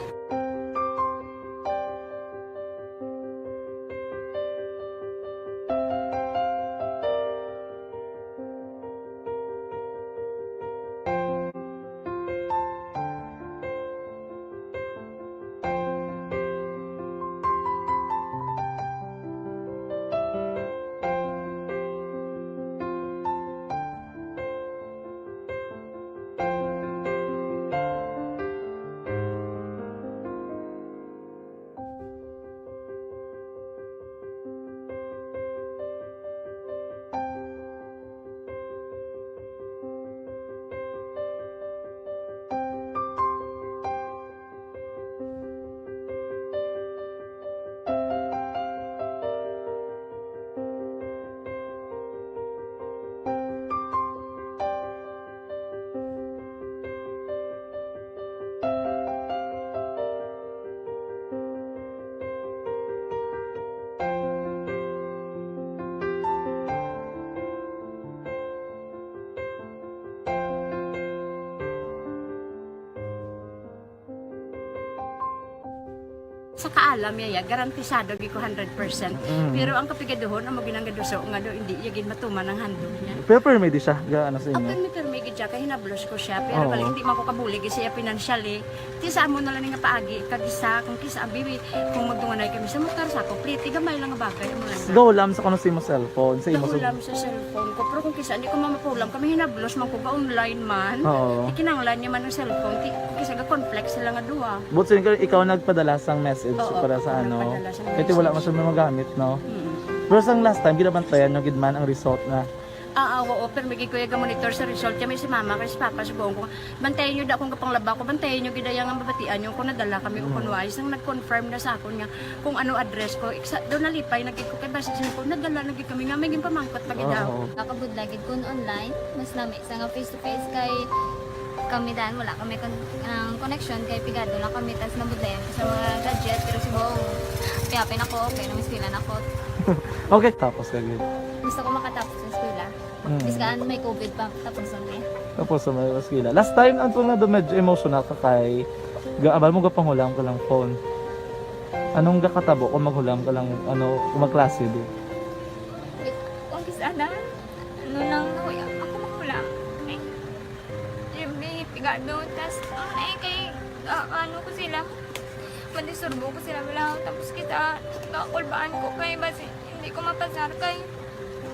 Sa kaalam niya, ya, garantisado gid ko hundred percent. Mm. Pero ang kapigaduhon, amo gid ang gaduso nga do, hindi iya gid matuman ang handog niya. Pero permi di siya, ga, ano sa inyo? Permi, permi gid siya, kay hinablos ko siya. Pero Oo. balik, hindi man ko kabulig siya financially. Ti sa amo na lang nga paagi, kag isa, kung kisa, abi, kung magdunganay kami sa motor, sa ako, pliti, gamay lang nga bagay, amo lang. Gahulam sa kuno sa imo cellphone, sa imo Gahulam sa cellphone ko, pero kung kisa, hindi ko mamapulam, kami hinablos man ko, ga-online man. Oo. Ikinanglan niya man ang cellphone, ti, kung kisa, ga-conflict sila nga duha. But so, ikaw, ikaw nagpadala sang message? Oo, para sa ano, nagpadala siya ng kay ti wala man message. Siya magamit, no? Mm. Pero sang last time, ginabantayan nyo gid man ang result na. Ah, ah, oo, pero may gid kuya ga-monitor sa result kay may si mama kay si papa subong ko. Bantayan nyo da kung kapanglaba ko, bantayan nyo gid ang mabatian nyo kung nadala kami o kung Mm. wala. Sang nag-confirm na sa akon nga kung ano address ko, iksa, daw nalipay na gid ko kay basi sa ko, nadala na gid kami nga may ginpamangkot pa gid Oo, daw. Oo. Nakabudlay gid kun online, mas lami sa nga face to face kay kami dan wala kami kon-, ang connection kay pigado lang kami tas nabudlayan ko sa mga gadget pero subong piapin ako, okay na, eskwela na ko. Okay, tapos ka gid. Gusto ko makatapos sa eskwela. Mm. Biskan may covid pa, tapos na eh. Tapos sa mga eskwela. Last time, ang tunga do medyo emotional ka kay ga-, abal mo gapanhulam ka lang phone. Anong gakatabo kung maghulam ka lang, ano, kung magklase di? Wait, kung kis-, ana, ano nang nahuya, ako maghulam. Ay, siyempre, pigado, tas, ano na eh, kay, ah, ano ko sila, madisturbo ko sila, wala, tapos kita, kakulbaan ko, kay basi, hindi ko mapasar, kay,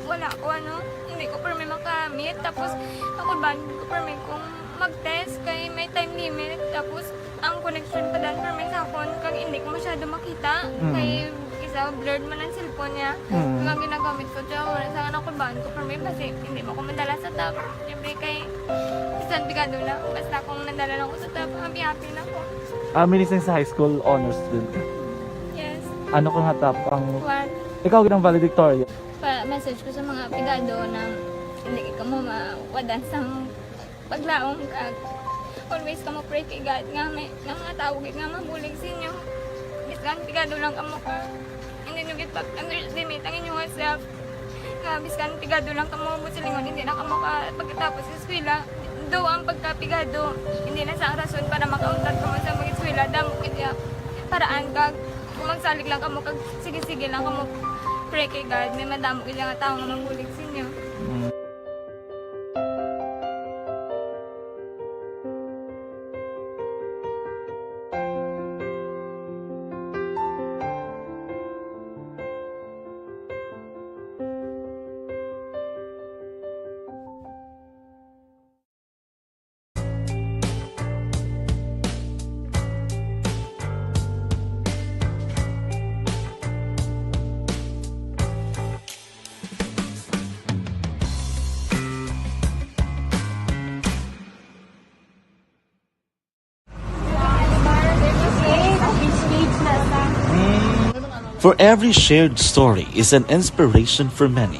wala ko, ano, hindi ko permi makamit, tapos, kakulbaan ko, permi kung mag-test, kay may time limit, tapos, ang connection pa dan permi sa akon, kag hindi ko masyado makita, Mm. kay isa blurred man ang cellphone niya. Mm. Kag ang ginagamit ko, tiyo, wala sa anak ko, baan ko, pero may basi, hindi mo ko madala sa top. Siyempre, kay, bisan pigado lang, basta kung nadala lang ko sa top, happy-happy na ko. Ah, minising sa high school, honors student ka? Yes. Ano ka nga top ang One. Ikaw, ginang valedictorian? Pa, message ko sa mga pigado na hindi ka mo mawadan sa paglaom, kag always kamo pray kay God nga may, nga mga tawo gid nga mabulig sa inyo. Bisan pigado lang kamo ka, hindi nyo gid pag-underestimate ang inyong self. Nga bisan pigado lang kamo, buot silingon, hindi na kamo ka pagkatapos sa eskwela. Daw ang pagkapigado, hindi na sa rason para makauntat kamo sa mag-eskwela. Damo gid ya paraan kag kung magsalig lang kamo kag sige-sige lang kamo pray kay God, may madamo gid nga tawo nga mabulig sa inyo. Mm. For every shared story is an inspiration for many.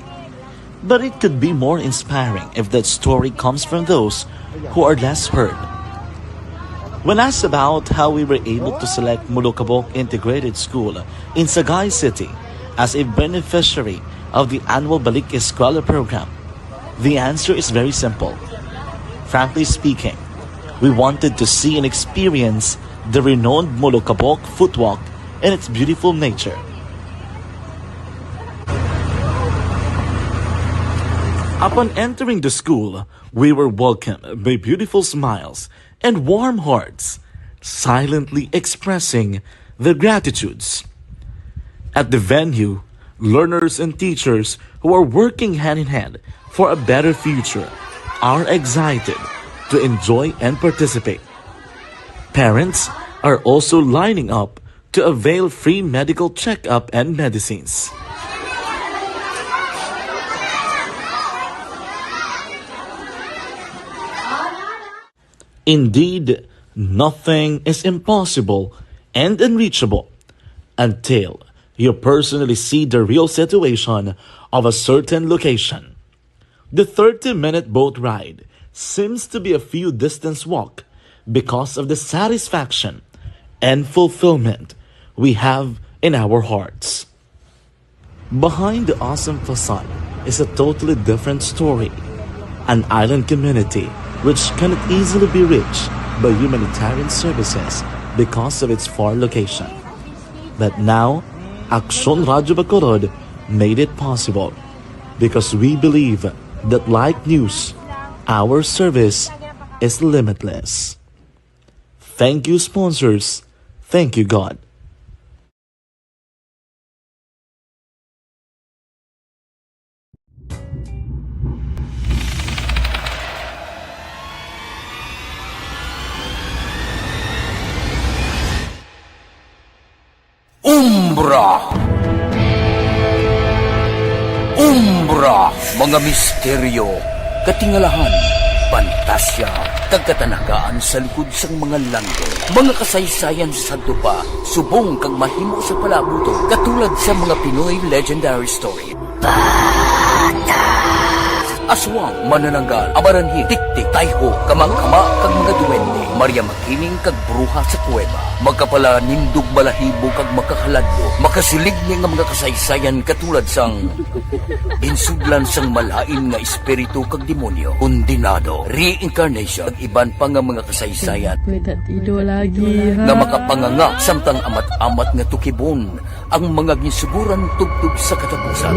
But it could be more inspiring if that story comes from those who are less heard. When asked about how we were able to select Molokabok Integrated School in Sagay City as a beneficiary of the annual Balik Eskwela program, the answer is very simple. Frankly speaking, we wanted to see and experience the renowned Molokabok Footwalk and its beautiful nature. Upon entering the school, we were welcomed by beautiful smiles and warm hearts, silently expressing their gratitudes. At the venue, learners and teachers who are working hand in hand for a better future are excited to enjoy and participate. Parents are also lining up to avail free medical checkup and medicines. Indeed, nothing is impossible and unreachable until you personally see the real situation of a certain location. The thirty-minute boat ride seems to be a few distance walk because of the satisfaction and fulfillment we have in our hearts. Behind the awesome facade is a totally different story. An island community which cannot easily be reached by humanitarian services because of its far location. But now, Aksyon Radyo Bacolod made it possible because we believe that like news, our service is limitless. Thank you, sponsors. Thank you, God. Umbra. Umbra, mga misteryo, katingalahan, pantasya, kag katanagaan sa likod sang mga langgam. Mga kasaysayan sa sadto pa, subong kag mahimo sa palabuton, katulad sa mga Pinoy legendary story. Aswang, manananggal, amaranhil, tiktik, tayho, kamangkama, kag mga duwende, Maria Makiling, kag bruha sa kuweba, makapalanindog balahibo, kag makahaladlok, makasiling ni nga mga kasaysayan katulad sang ginsudlan sang malain nga espiritu kag demonyo, kondenado, reincarnation, kag iban pa nga mga kasaysayan May tatido lagi, ha? nga makapanganga samtang amat-amat nga tukibon ang mga ginsuguran tubtob sa katapusan.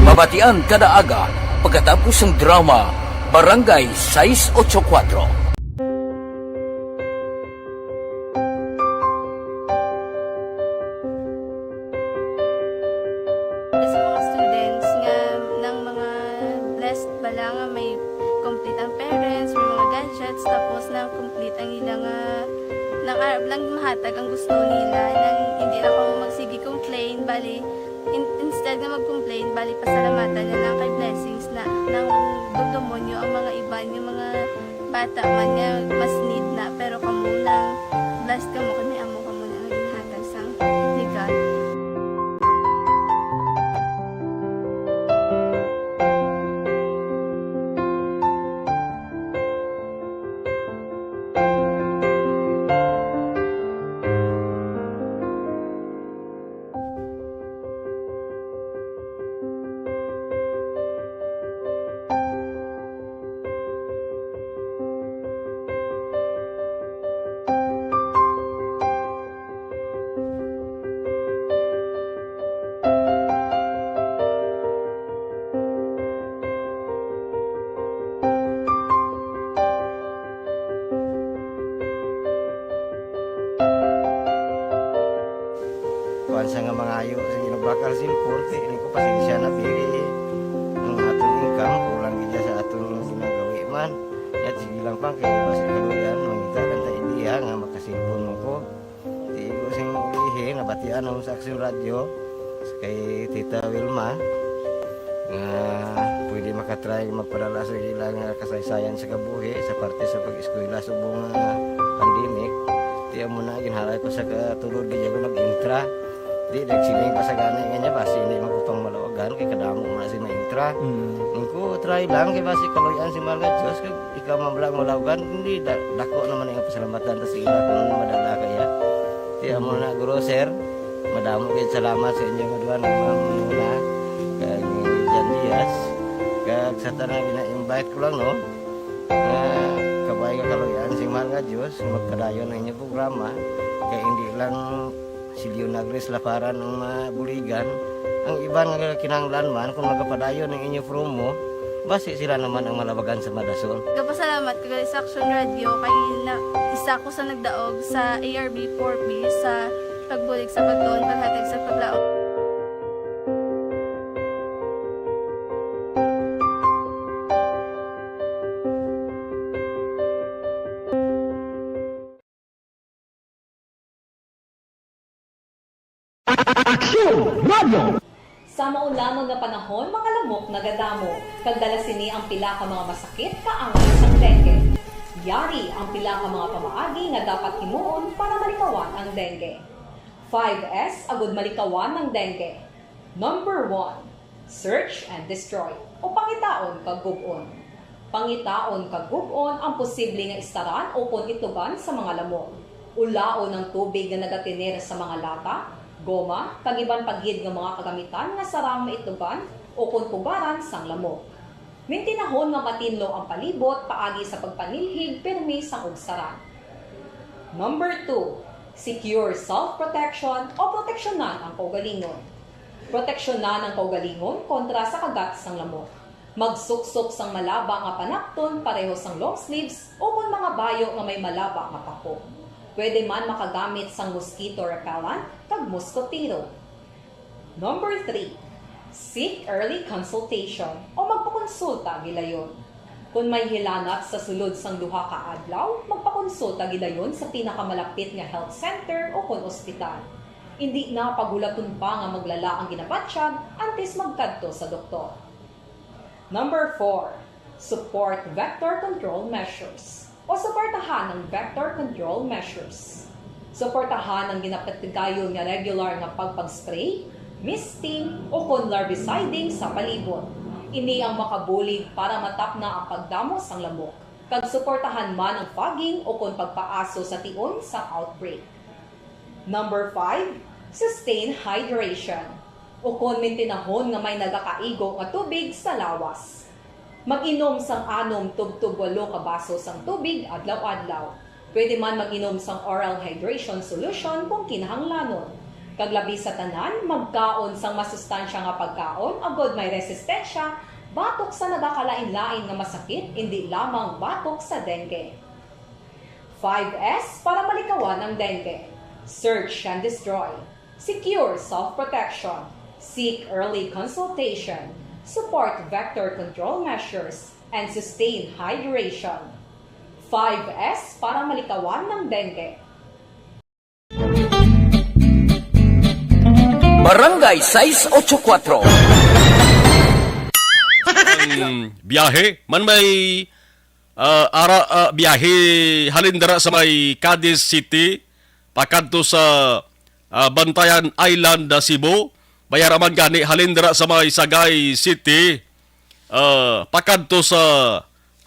Mabatian kada aga pagkatapos sang drama Barangay sais ocho kuwatro. Sa mga students nga nang mga blessed bala nga may complete ang parents, may mga gadgets, tapos na complete ang ila nga nang arab lang mahatag ang gusto nila, nang hindi lang kamo magsige complain, bali, in- instead nga mag-complain, bali, pasalamatan na lang kay blessings na nang dugdumon nyo ang mga iban, yung mga bata man nga mas need na, pero kamo lang blessed kamo kay may amo kamo na nga ginhatag sang ni God. Kuan sa nga mangayo sa ginabakal cellphone, kay ini ko pasensya na, pili ang aton income, kulang gid sa aton ginagawi man. Yat, sige lang pa, kay basi kaluyan, mangita lang ta idea nga makasilpon mo ko. Tigo sing ilihi, nabatian ako sa Aksyon Radyo, kay Tita Wilma, nga pwede makatry magpadala sa ilang kasaysayan sa kabuhi sa parte sa pag-eskwela subong nga pandemic. Ti amo na, ginhalay ko sa katulod, gid ako nag-intra. Di, nagsiling pa sa gani nga niya, basi hindi man ko pang malawagan, kay kadamo man si maintra. Mm. Ingko, try lang, kay basi kaluyan si mahal nga Diyos, kag ikaw man lang malawagan, hindi, da-, dako naman ang pasalamatan ta sa ila kung madala kaya. Ti amo na, guro, sir, madamo gid salamat sa inyo nga duha nga mga muna, kag ni Jan Diaz, kag sa tanan gina-invite ko lang, no, nga kabay nga kaluyan sing mahal nga Diyos, magpadayon ang inyong programa, kay hindi lang si Leonagris Laparan ang mabuligan. Ang iban nga kinahanglan man, kung magapadayon ang inyo promo, basi sila naman ang malabagan sa madason. Gapasalamat ko gali sa Action Radio kay na, isa ko sa nagdaog sa A R B four B sa pagbulig sa pagtuon, paghatag sa paglaom. Aksyon Radio. Sa maulamag nga panahon, mga lamok nagadamo, kag dala sini ang pila ka mga masakit kaangay sang dengue. Yari ang pila ka mga pamaagi nga dapat himuon para malikawan ang dengue. Five S agud malikawan ang dengue. Number one, search and destroy, o pangitaon kag gub-on. Pangitaon kag gub-on ang posible nga istaran ukon itlogan sa mga lamok. Ulaon ang tubig nga nagatener sa mga lata, goma, kag iban pa gid nga mga kagamitan nga sarang maitlogan ukon pugaran sang lamok. Mintinahon nga matinlo ang palibot paagi sa pagpanilhig pirmi sang ugsaran. Number two, secure self-protection o proteksyonan ang kaugalingon. Proteksyonan ang kaugalingon kontra sa kagat sang lamok. Magsuksok sang malaba nga panapton pareho sang long sleeves ukon mga bayo nga may malaba nga pako. Pwede man makagamit sang mosquito repellent kag moskotero. Number three, seek early consultation o magpakonsulta gilayon. Kon may hilanat sa sulod sang duha ka adlaw, magpakonsulta gidayon sa pinakamalapit nga health center o kon ospital. Indi na paghulaton pa nga maglala ang ginabatyag antes magkadto sa doktor. Number four, support vector control measures o suportahan ang vector control measures. Suportahan ang ginapatigayon nga regular nga pagpag-spray, misting, o kon larviciding sa palibot. Ini ang makabulig para matapna ang pagdamo sang lamok, kag suportahan man ang fogging o kon pagpaaso sa tion sang outbreak. Number five, sustain hydration, o kon mintinahon nga may nagakaigo nga tubig sa lawas. Mag-inom sang anom tubtob walo ka baso sang tubig adlaw-adlaw. Pwede man mag-inom sang oral hydration solution kung kinahanglanon. Kag labi sa tanan, magkaon sang masustansya nga pagkaon agod may resistensya batok sa nagakalain-lain nga masakit, indi lamang batok sa dengue. Five S para malikawan ang dengue. Search and destroy. Secure self-protection. Seek early consultation. Support vector control measures and sustain hydration. Five S para malikawan ng dengue. Barangay sais ocho kuatro. Ang biyahe man may ah, ara ah, biyahe halin dira sa may Cadiz City pakadto sa ah, Bantayan Island, ah, Cebu. Bayara man gani halin dira sa may Sagay City ah, pakadto sa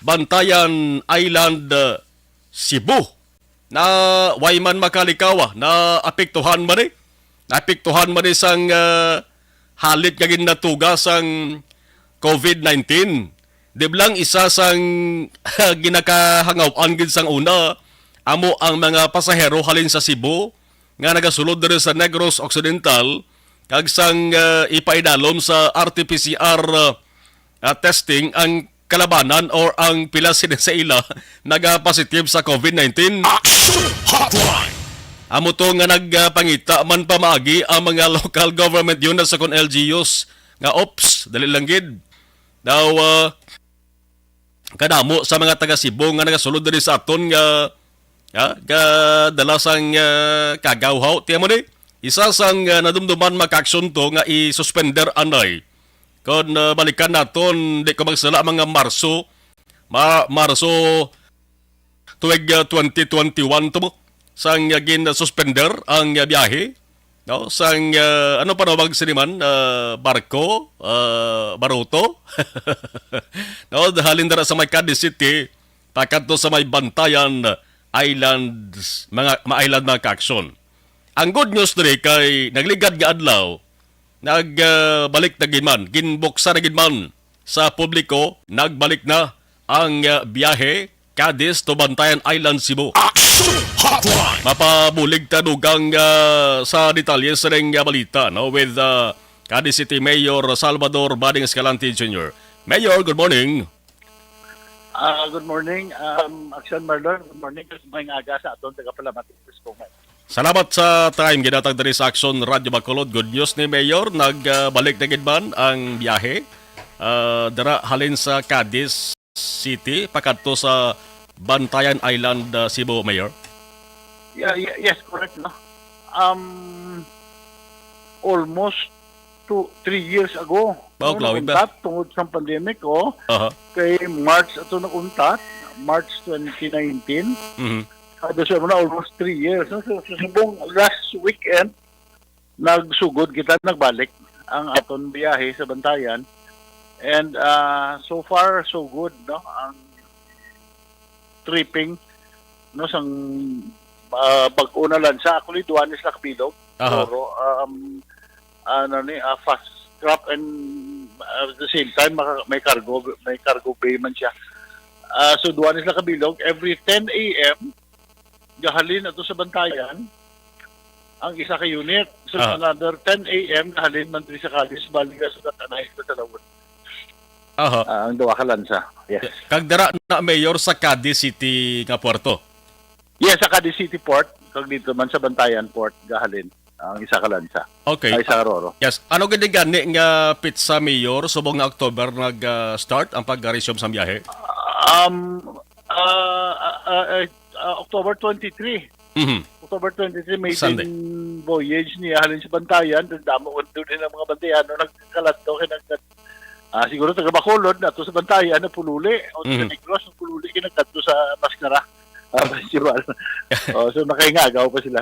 Bantayan Island, ah, Cebu. Na way man makalikawa, na apektuhan man ni. Naapektuhan man ni sang ah, halit nga ginatuga sang COVID nineteen. Di ba lang isa sang ginakahangaw-an gid sang una amo ang mga pasahero halin sa Cebu nga nagasulod diri sa Negros Occidental kag sang ah, ipaidalom sa R T P C R ah, ah, testing ang kalabanan or ang pila sini sa ila nagapositive sa COVID nineteen. Action Hotline! Amo to nga nagpangita man pamaagi ang mga local government units sa kon L G Us nga ops, dali lang gid. Daw ah, kadamo sa mga taga Cebu nga nagasulod diri sa aton nga ah, gadala sang ah, kagawhaw. Tiyan mo ni, isa sang ah, nadumduman makaaksyon to nga i-suspender anay. Kon ah, balikan naton, di ko magsala, mga Marso, ma Marso tuig ah, twenty twenty-one to mo sang ah, gin-suspender ang ah, biyahe, no, sang ah, ano pa nawag sini man, ah, barko, ah, baruto, no, halin dira sa may Cadiz City pakadto sa may Bantayan Islands, mga ma-island, mga kaaksyon. Ang good news diri kay nagligad nga adlaw, nagbalik na gid man, ginbuksan na gid man sa publiko, nagbalik na ang ah, biyahe Cadiz to Bantayan Island, Cebu. Action Hotline! Mapabulig ta dugang ah, sa detalye sa ning ah, balita, no, with ah, Cadiz City Mayor Salvador Bading Escalante Junior. Mayor, good morning. Ah, good morning, um, Action Marlon. Good morning, kag maayong aga sa aton tagapalamati sa Eskongan. Salamat sa time ginatag diri sa Action Radio Bacolod. Good news ni Mayor, nagbalik na gid man ang biyahe ah, dira halin sa Cadiz City pakadto sa Bantayan Island, ah, Cebu, Mayor. Yeah, ye- yes, correct, no? Um, almost two, three years ago, Wow, no, grabe ba? nauntat tungod sa pandemic, oh. Aha. Kay March ato nauntat, March twenty nineteen. Mhm. Sabi siya mo na, almost three years. No? So, so, subong last weekend, nagsugod kita, nagbalik ang aton biyahe sa Bantayan. And ah, so far, so good, no? Ang tripping, no, sang ah, bag-o na lansa. Actually, duha ni sila kabilog. Aha. Pero um, ano ni, ah, fast trap, and ah, at the same time maka- may cargo, may cargo bay man siya. Ah, so duha ni sila kabilog, every ten a.m. gahalin ato sa Bantayan ang isa ka unit. So Ah. another ten a.m. gahalin man diri sa Cadiz, balik sa Tanay sa Salawon. Aha. Ah, ang duha ka lansa. Yes. Kag dira na, Mayor, sa Cadiz City nga puerto. Yes, sa Cadiz City Port, kag dito man sa Bantayan Port, gahalin ang isa ka lansa. Okay. Ay, isa ka roro. Yes. Ano gid gani nga petsa, Mayor, subong nga October nag-start ang pag-resume sa biyahe? Um, ah, ah, ah, eh, ah, October twenty-three. Mhm. October twenty-three, maiden Sunday. Voyage niya halin sa Bantayan. Damo ko din ang mga Bantayan, no, nagkaladto kay nag-, ah, siguro taga Bacolod na to sa Bantayan na pululi o taga Mhm. Negros na pululi kay nagkadto sa Mascara, ah, Festival. Oh, so nakaingagaw pa sila.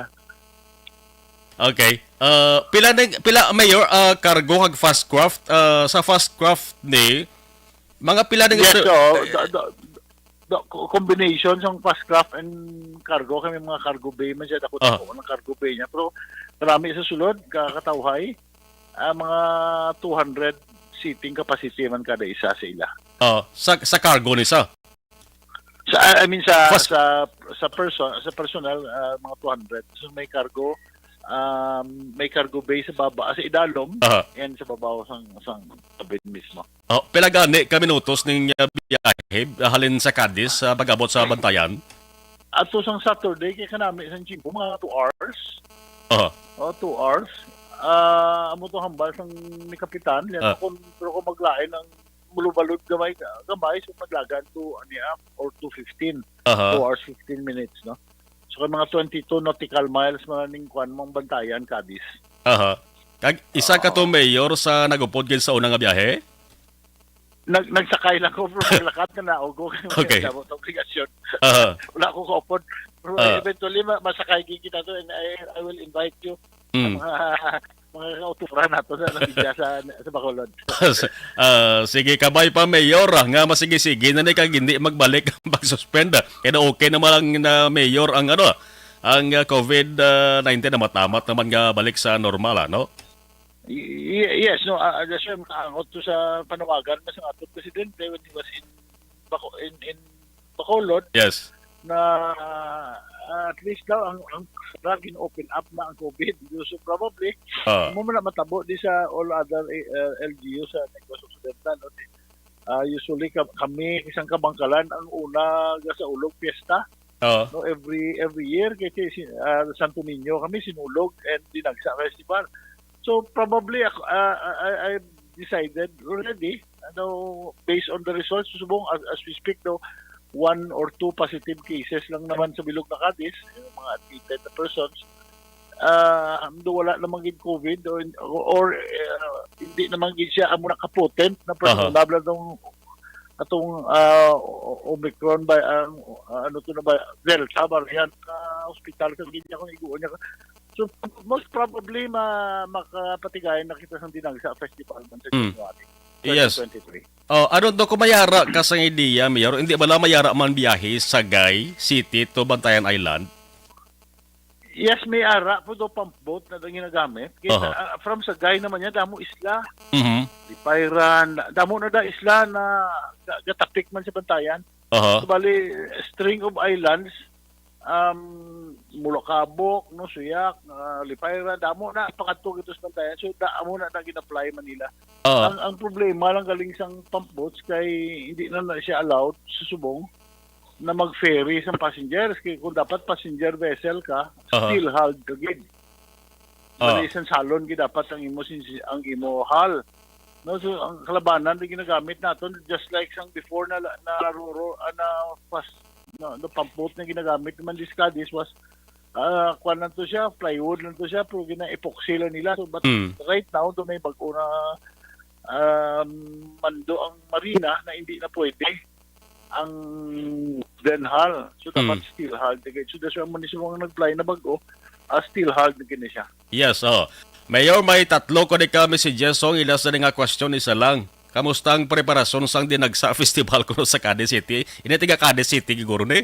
Okay. Uh, pila na, pila, Mayor, uh, cargo kag Fastcraft? Uh, sa Fastcraft ni, mga pila na Yes, so, the, the, the co- combination sang Fastcraft and cargo, kami mga cargo bay man siya, dako Ah. dako ng cargo bay niya. Pero karami sa sulod, kakatawhay, ah, mga two hundred seating capacity man kada isa sa ila. Oh, sa sa cargo ni sa. Sa, I mean, sa Fast- sa sa person sa personal, ah, mga two hundred. So may cargo, um, may cargo bay sa baba, sa idalom, Aha. and sa babaw sang sang cabin mismo. Oh, pila gani ka minutos ning uh, biyahe uh, halin sa Cadiz sa pag-abot sa Bantayan? Ato sang Saturday kay kanami sang Jimbo mga two hours. Aha. Oh, two hours. Ah, amo to hambal sang ni kapitan. Yan Ah. kung pero kung maglain ang mulubalod gamay gamay so maglagan to aniya or two fifteen. Aha. Two hours fifteen minutes, no? So kay mga twenty-two nautical miles man ning kuan mong Bantayan, Cadiz. Aha. Kag isa ka to Oo. mayor sa nagupod gid sa una nga biyahe? Nag nagsakay lang ko pero paglakat na naugo kay Okay. damo sa obligasyon. Aha. Wala ko kaupod. Pero Ah. eventually ma- masakay gid kita to and I, I will invite you Mm. mga mga kauturan nato sa nabigya sa sa Bacolod. Ah, sige, kabay pa, Mayor, ah, nga masigi-sige na ni kag hindi magbalik ang pag-suspend, ah. Kaya okay naman lang na, Mayor, ang ano, ang ah, covid nineteen na matamat naman nga balik sa normal, ano? Y- y- yes, no, uh, that's why makaangot to sa panawagan na sa ato presidente when he was in Baco in, in Bacolod Yes. na uh, at least daw ang ang gin-open up na ang covid. So probably Ah. mo man na matabo di sa all other uh, L G U sa Negros Occidental. No? Uh, usually ka- kami isang kabangkalan ang una ga sa ulog piyesta Oh. no every every year kasi si uh, Santo Niño kami Sinulog and Dinagsa Festival. So probably ako uh, I, I decided already ano based on the results subong as, as we speak daw one or two positive cases lang naman sa bilog na Cadiz, yung mga admitted na persons. Ah, do wala namang gid covid o or uh, hindi naman gid siya amo na kapotent na Aha. personable atong atong ah, O- Omicron ba ang ah, ano to na ba Delta variant na hospital sa gid niya kung iguon niya. So most probably ma makapatigayan na kita sa Dinagsa Festival man sa Mm. January Yes. twenty twenty-three. Oh, ano to kung mayara ka sa idea, Mayor? Hindi ba lang mayara man biyahe sa Sagay City to Bantayan Island? Yes, may ara po do pump boat na daw ginagamit. Kaya, Aha. ah, from Sagay naman yan, damo isla. Mhm. Lipayran, damo na da isla na ga- gatapik man sa Bantayan. Aha. So, bali, string of islands, um, Mulakabok, no, Suyak, uh, Lipayran, damo na pakadto gito sa Bantayan. So, damo na na gina-fly Manila. Ah. Ang ang problema lang galing sang pump boats kay hindi na na siya allowed sa subong na mag-ferry sang passengers kay kung dapat passenger vessel ka, Aha. still hulled ka gid. Ah. Bali, isang salon gid dapat ang imo sin- ang imo hull. No, so ang kalabanan na ginagamit naton just like sang before na na roro ah, na pas na, na pump boat na ginagamit naman this Cadiz was ah kuan lang to siya, plywood lang to siya, pero gina-epoxy lang nila. So, but Mm. right now, do may bag-o na um, mando ang marina na hindi na pwede ang wooden hull. So, dapat Mm. steel hull. So, that's why mo ni sila nag-fly na bag-o, ah, steel hull na gini siya. Yes, oh. Mayor, may tatlo ko di ka messages, so ila sa nga question, isa lang. Kamusta ang preparasyon sang Dinagsa Festival kuno sa Cadiz City? Ini taga Cadiz City, siguro ni?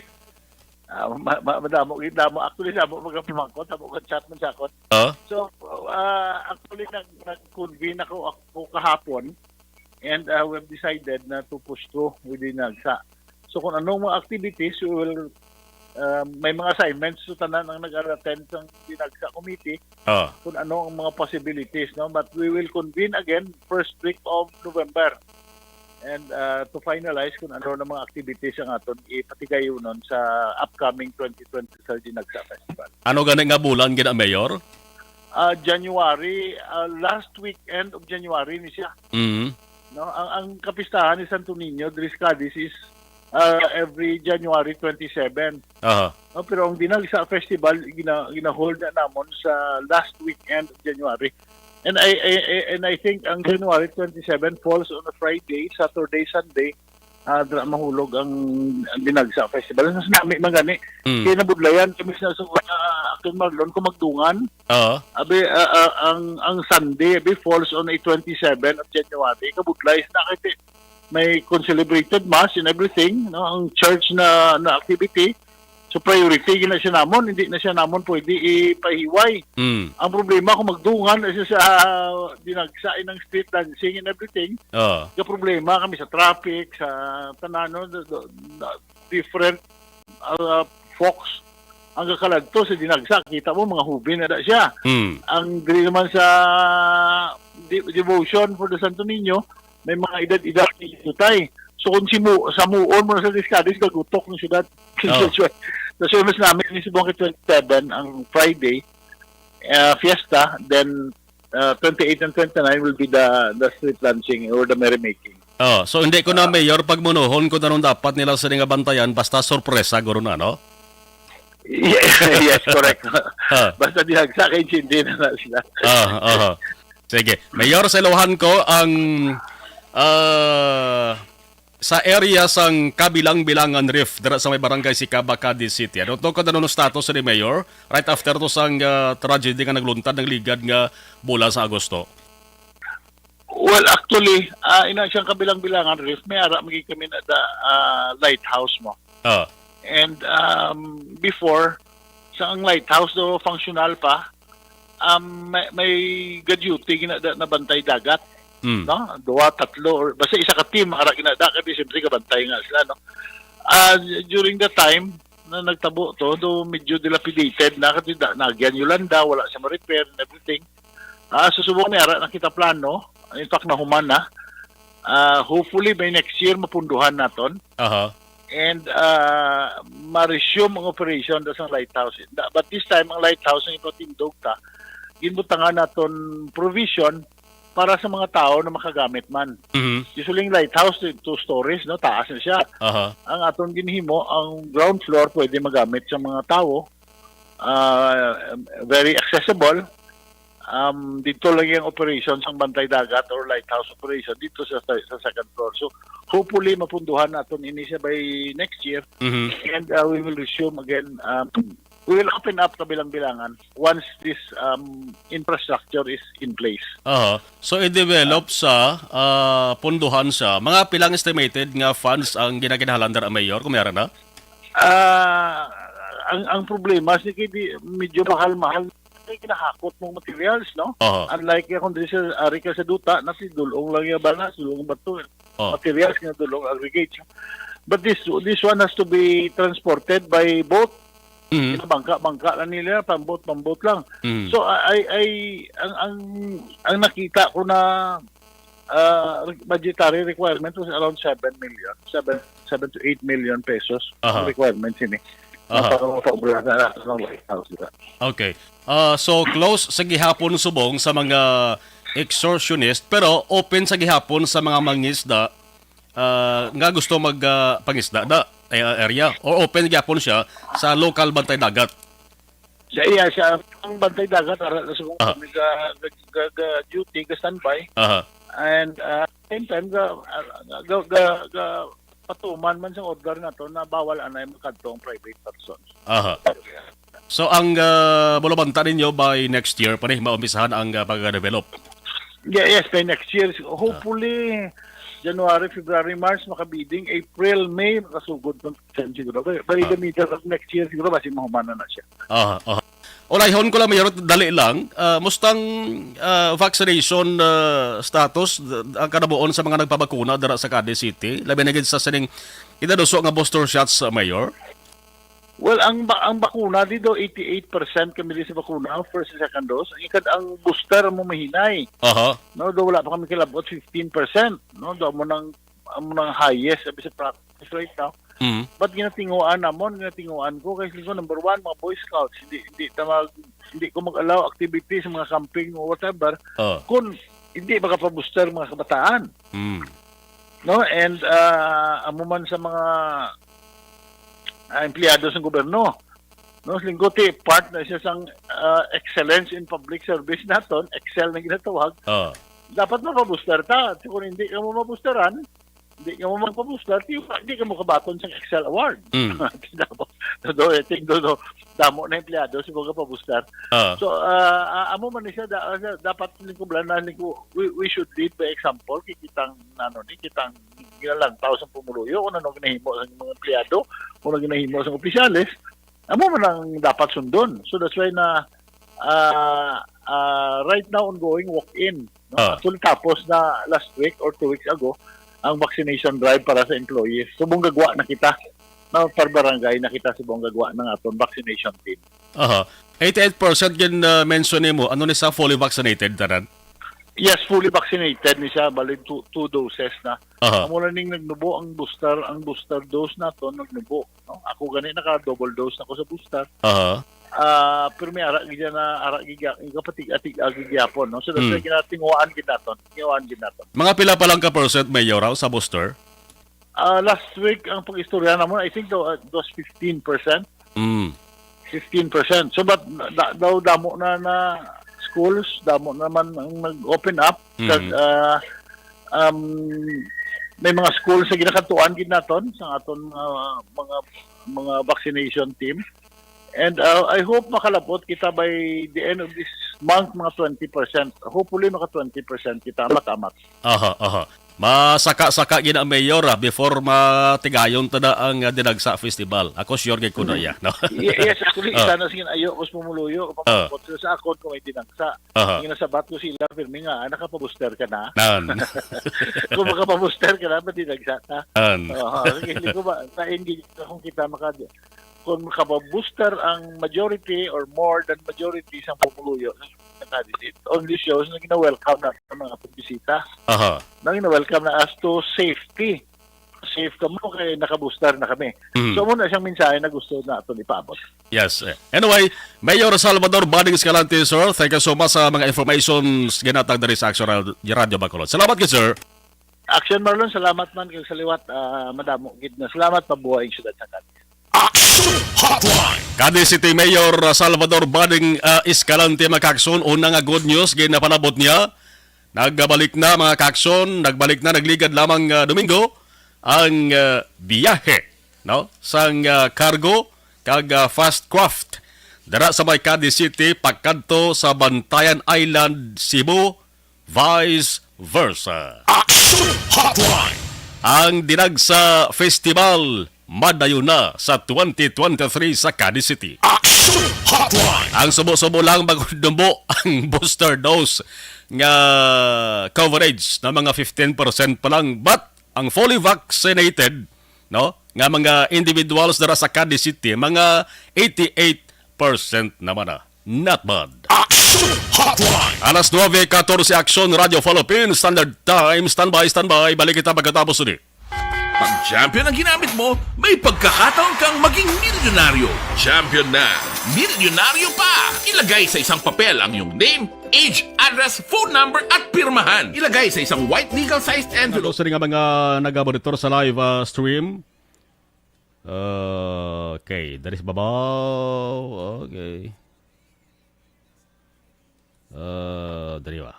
Ah, ma- ma- madamo gid damo actually damo mga pamangkot, damo ka chat man sa akon. Oh? So, ah, actually nag nag-convene ako ako kahapon and uh, we've decided na to push through with the Dinagsa. So kung anong mga activities, we will uh, may mga assignments sa tanan ang nag-attend sa Dinagsa committee Oh. kung ano ang mga possibilities, no? But we will convene again first week of November. And uh, to finalize kung ano na mga activities ang aton ipatigayonon sa upcoming twenty twenty sa Dinagsa Festival. Ano gani nga bulan gina, Mayor? Uh, January, uh, last weekend of January ni siya. Mm. No, ang ang kapistahan ni Santo Niño diri sa Cadiz is uh, every January twenty-seven. Aha. No, pero ang Dinagsa Festival, gina, gina-hold na namon sa last weekend of January. And I, I, I- and I think ang January twenty-seven falls on a Friday, Saturday, Sunday, ah, dra mahulog ang, ang Dinagsa Festival. Sa nami man gani, Mm. kaya nabudlayan kami sa, sa uh, Akin Marlon kung magdungan. Oo. Abi, ah, ah, ang, ang Sunday, abi, falls on a twenty-seven of January. Kabudlay na kasi may concelebrated mass and everything, no? Ang church na, na activity. So priority gina siya namon, hindi na siya namon pwede ipahiway. Mm. Ang problema kung magdungan na siya sa Dinagsa, inang street dancing and everything. Oo. Ga problema kami sa traffic, sa tanan, no, the, the, the different uh, folks ang gakaladto sa Dinagsa. Kita mo, mga hubin na da siya. Mm. Ang diri naman sa de- devotion for the Santo Niño, may mga edad-edad ni Jutay. So kung simu samuon mo na sa Discadis, gagutok ng syudad. Oh. So, so, mas namin ni subong kay twenty-seven ang Friday, uh, fiesta, then uh, twenty-eight and twenty-nine will be the the street dancing or the merrymaking. Oh, so hindi ko na, Mayor, pagmunuhon ko na nung dapat nila sila nga bantayan, basta sorpresa, guro na, no? Yes, yes, correct. Ah. Basta Dinagsa kay intindi na na sila. Ah, aha. Sige. Mayor, sa ilohan ko ang ah, sa area sang Kabilang-Bilangan Reef dira sa may barangay Sicaba, Cadiz City. Ano to kada nuno status ni Mayor? Right after to sang ah, tragedy nga nagluntad ng ligad nga bulan sa Agosto. Well, actually, ah, ina siyang Kabilang-Bilangan Reef, may ara magi kami na da ah, lighthouse mo. Ah. And um, before, sa ang lighthouse do functional pa, um, may, may ga-duty gina da nabantay dagat, Mm. no? Duwa, tatlo, or basta isa ka team ara gina da kay siyempre gabantay nga sila, no? Ah, during the time na nagtabo to, do medyo dilapidated na kasi da, nagyan Yolanda, wala siya ma-repair and everything. Ah, susubong ni ara na kita plano. In fact, nahuman na. Ah, hopefully by next year mapunduhan naton. Aha. And ah, ma-resume ang operation da sang lighthouse. Da- But this time ang lighthouse ang ipatindog ta, ginbutangan naton provision para sa mga tao na makagamit man. Mhm. Usually ang lighthouse two stories, no, taas na siya. Aha. Ang aton ginhimo, ang ground floor pwede magamit sa mga tao. Ah, very accessible. Um, dito lang yung operation sang Bantay Dagat or lighthouse operation dito sa, sa, sa second floor. So hopefully mapunduhan naton ini siya by next year. Mhm. And uh, we will resume again. Um, we will open up Kabilang-Bilangan once this um, infrastructure is in place. Aha. So i-develop sa ah, punduhan sa mga pilang estimated nga funds ang ginakinahanglan dira, Mayor, kung meron na? Ah, ang ang problema si kay di medyo mahal-mahal kay ginahakot mong materials, no? Aha. Unlike kung diri sa ari ka sa duta, na si dulong lang yung bala, dulong bato. Oh. Materials nga dulong aggregate. But this this one has to be transported by boat. Mhm. Bangka-bangka lang nila, pambot-pambot lang. Mhm. So I I ang ang ang nakita ko na uh, budgetary requirement was around seven million, seven seven to eight million pesos ang Aha. requirement sini. Aha. Para mapaubra na natin ang White House, di ba? Okay. Ah, so close sa gihapon subong sa mga extortionist pero open sa gihapon sa mga mangisda ah, nga gusto mag ah, pangisda da eh, area or open gihapon siya sa local bantay dagat. Sa iya siya ang Bantay Dagat ara na subong Ah. kami ga, ga, ga, ga duty, ga standby. Aha. And uh, same time ga, ga, ga, ga patuman man sa order nato na bawal anay makadto ang private persons. Aha. So ang ah, bulabanta ninyo by next year pa ni maumpisahan ang ah, pag-develop. Yeah, yes, by next year. Hopefully, January, February, March, makabidding. April, May, makasugod ng term siguro. By, by the Ah. middle of next year, siguro, basi mahuman na na siya. Aha, aha. Ulayhon ko lang, Mayor, dali lang. Ah, mustang ah, vaccination ah, status d- ang kanabuon sa mga nagpabakuna dira sa Cadiz City? Labi na gid sa sining inaduso nga booster shots, ah, Mayor? Well, ang ba- ang bakuna dito, eighty-eight percent kami dito sa bakuna, first and second dose. Ang ikad ang booster mo mahinay. Aha. No, do wala pa kami kilabot fifteen percent, no? Do mo nang amo nang highest abi sa practice right now. Mm. But ginatinguan namon, ginatinguan ko kay ko number one, mga Boy Scouts, hindi hindi ta mag hindi ko mag-allow activity sa mga camping o whatever. Oh. Kung hindi makapabooster mga kabataan. Mm. no? And, ah, amo man sa mga, ah, empleyado sa gobyerno, no? Linggo ti part na siya sang, ah, excellence in public service naton, excel na ginatawag. Oh. Dapat mapabuster ta. So, kung hindi ka mo mabusteran, hindi ka mo magpabuster, di, di ka mo kabaton sang excel award. Mm. Dapat, do, I think, do, do, damo na empleyado sa mga pabuster. Ah. So, ah, ah, amo man ni siya, da-, da-, dapat lingkublan na, lingku-, we, we should lead by example. Kikitang, ano ni, kitang ginalantaw sa pumuluyo, kung ano ginahimo sa mga empleyado, kung ano ginahimo sa opisyales, amo man ang dapat sundon. So, that's why na, ah, ah, right now, ongoing walk-in, no? Ah. Actually, tapos na last week or two weeks ago ang vaccination drive para sa employees. So, subong gagwa na kita. No, per barangay na kita, subong gagwa ng aton vaccination team. Aha. Eighty-eight percent gin, ah, mention nimo. Ano ni sa fully vaccinated, tanan? Yes, fully vaccinated ni siya. Bali, two, two doses na. Aha. Amo na ning nagnubo ang booster, ang booster dose naton nagnubo, no? Ako gani naka double dose na ko sa booster. Aha. Ah, pero may ara gid na, ara gid, kapatig-atig agi gyapon, no? So, that's why Mm. ginatinguhaan gid naton, tinguhaan gid naton. Mga pila pa lang ka percent, Mayor, sa booster? Ah, last week, ang pag-istorya namon, I think, daw, uh, it was fifteen percent. Mm. Fifteen percent. So, but da-, daw damo na, na schools, damo naman ang nag-open up. Mm. Kag, ah, um, may mga schools sa ginakatuan gid naton sa aton mga, mga, mga vaccination team. And, uh, I hope makalabot kita by the end of this month, mga twenty percent. Hopefully, maka twenty percent kita, amat-amat. Aha, aha. Masaka-saka gid ang mayor, ah, before matigayon ta na ang, ah, Dinagsa Festival. Ako sure gid ko na iya, no? Ye-, yes, actually, Ah. isa na sige ayo ko sa pumuluyo, Ah. pamangkot sila sa akon kung may dinagsa. Aha. Yung nasabat ko sila, pirmi nga, ah, nakapabuster ka na? Nan. Kung makapabuster ka na, ba't dinagsa ka? Nan. Oo, sige, hindi ko ba, sa engage kung kita maka-, kung makapabuster ang majority or more than majority sa pumuluyo, sa candidate, only shows na gina-welcome na ang mga pagbisita. Aha. Na gina-welcome na as to safety. Safe kamo kay naka-booster na kami. Mm. So, muna siyang mensahe na gusto naton ipaabot. Yes, eh. Anyway, Mayor Salvador Bading Escalante, sir, thank you so much sa mga informations ginatag diri sa Action Ra-, Radio Bacolod. Salamat gid, sir. Action Marlon, salamat man kay sa liwat, ah, madamo gid na salamat, mabuhay ang syudad sa Cadiz. Action Hotline. Cadiz City Mayor, ah, Salvador Bading, ah, Escalante, mga kaakson, una nga good news, ginapalabot niya. Nagbalik na, mga kaakson, nagbalik na, nagligad lamang, ah, Domingo ang, ah, biyahe, no? Sang, ah, cargo kag, ah, fast craft dira sa may Cadiz City pakadto sa Bantayan Island, Cebu, vice versa. Action Hotline. Ang Dinagsa Festival madayon na sa twenty twenty-three sa Cadiz City. Action Hotline. Ang subo-subo lang, magundumbo ang booster dose nga coverage na mga fifteen percent pa lang, but ang fully vaccinated, no, nga mga individuals dira sa Cadiz City, mga eighty-eight percent naman na. Not bad. Action Hotline. Alas nuebe katorse, Action Radio Philippines Standard Time. Standby, standby. Balik kita pagkatapos ni. Pag champion ang ginamit mo, may pagkakataon kang maging milyonaryo. Champion na, milyonaryo pa! Ilagay sa isang papel ang iyong name, age, address, phone number, at pirmahan. Ilagay sa isang white legal-sized envelope. Ano sa nga mga nag-monitor sa live, ah, stream? Ah, okay, dari sa babaw. Okay. Ah, dari ba?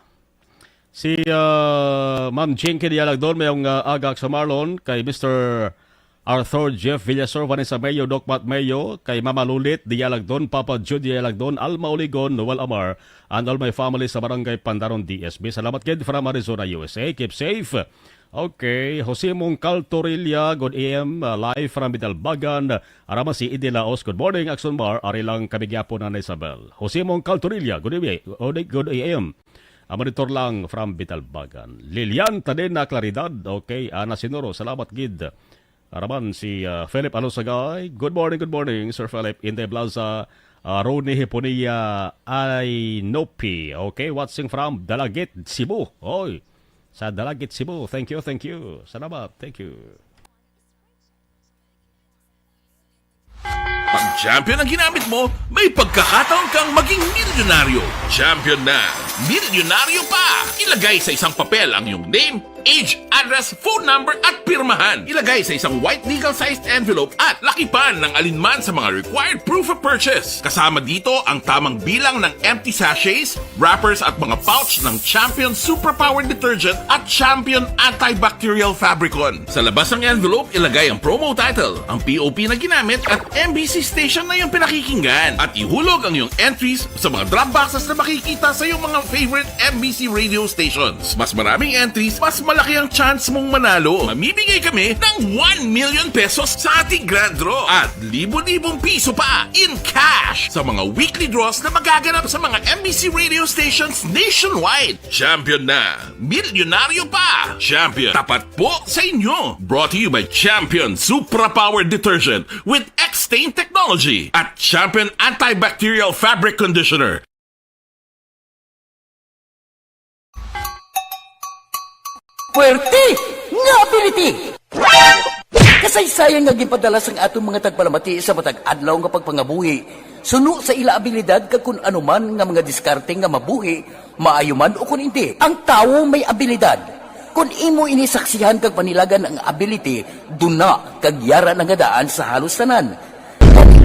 Si, ah, Ma'am Jinky Dialagdon, may ang, ah, agak sa Marlon, kay Mister Arthur Jeff Villasor, Vanessa Mayo, Doc Pat Mayo, kay Mama Lulit Dialagdon, Papa Jude Dialagdon, Alma Oligon, Noel Amar, and all my family sa Barangay Pandaron, D S B. Salamat gid from Arizona, U S A. Keep safe. Okay, Jose Mongcal Torilla, good A M, uh, live from Bidalbagan. Arama si Ide Laos, good morning, Action Bar, ari lang kami gyapon, Nanay Isabel. Jose Mongcal Torilla, good evening, good, good A M. Ah, monitor lang from Bidalbagan. Lilian Tadena Claridad, okay, Ana Sinuro, salamat gid. Araman si, uh, Philip Alosagay. Good morning, good morning, Sir Philip. Inday Blaza, uh, Ronnie Hiponia Ainopi. Okay, watching from Dalagit, Cebu. Oy, sa Dalagit, Cebu. Thank you, thank you. Salamat, thank you. Pag champion ang ginamit mo, may pagkakataon kang maging milyonaryo. Champion na, milyonaryo pa! Ilagay sa isang papel ang iyong name, age, address, phone number, at pirmahan. Ilagay sa isang white legal-sized envelope at lakipan ng alinman sa mga required proof of purchase. Kasama dito ang tamang bilang ng empty sachets, wrappers, at mga pouch ng Champion Superpower Detergent at Champion Antibacterial Fabricon. Sa labas ng envelope, ilagay ang promo title, ang P O P na ginamit, at M B C station na iyong pinakikinggan. At ihulog ang iyong entries sa mga drop boxes na makikita sa iyong mga favorite M B C radio stations. Mas maraming entries, mas malaki ang chance mong manalo. Mamimigay kami ng one million pesos sa ating grand draw at libo-libong piso pa in cash sa mga weekly draws na magaganap sa mga M B C radio stations nationwide. Champion na! Milyonaryo pa! Champion, tapat po sa inyo! Brought to you by Champion Supra Power Detergent with X-Stain Technology at Champion Antibacterial Fabric Conditioner. Puwerte nga ability! Kasaysayan nga ginpadala sang aton mga tagpalamati sa matag adlaw nga pagpangabuhi, suno sa ila abilidad kag kun ano man nga mga diskarte nga mabuhi, maayo man o kun indi. Ang tawo may abilidad. Kun imo ini saksihan kag panilagan ang ability, duna kag yara na nga daan sa halos tanan.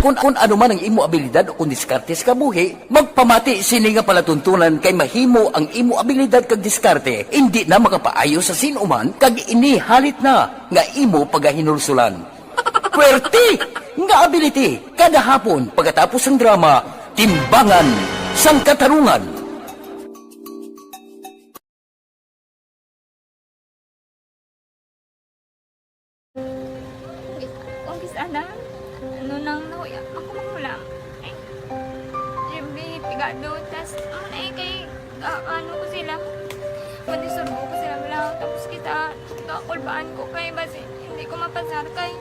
Kun, kun ano man ang imo abilidad o kun diskarte sa kabuhi, magpamati sini nga palatuntunan kay mahimo ang imo abilidad kag diskarte indi na makapaayo sa sin-o man kag ini halit na nga imo pagahinulsulan. Puwerte nga ability kada hapon pagkatapos sang drama, Timbangan sang Katarungan. Kung kis-a na, ano nang nahuya, ako manghulam. Ay, Jimmy, pigado, tas, ano na eh, kay, ah, ano ko sila, madisturbo ko sila, wala, tapos kita, kakulbaan ko kay, basi, hindi ko mapasar kay.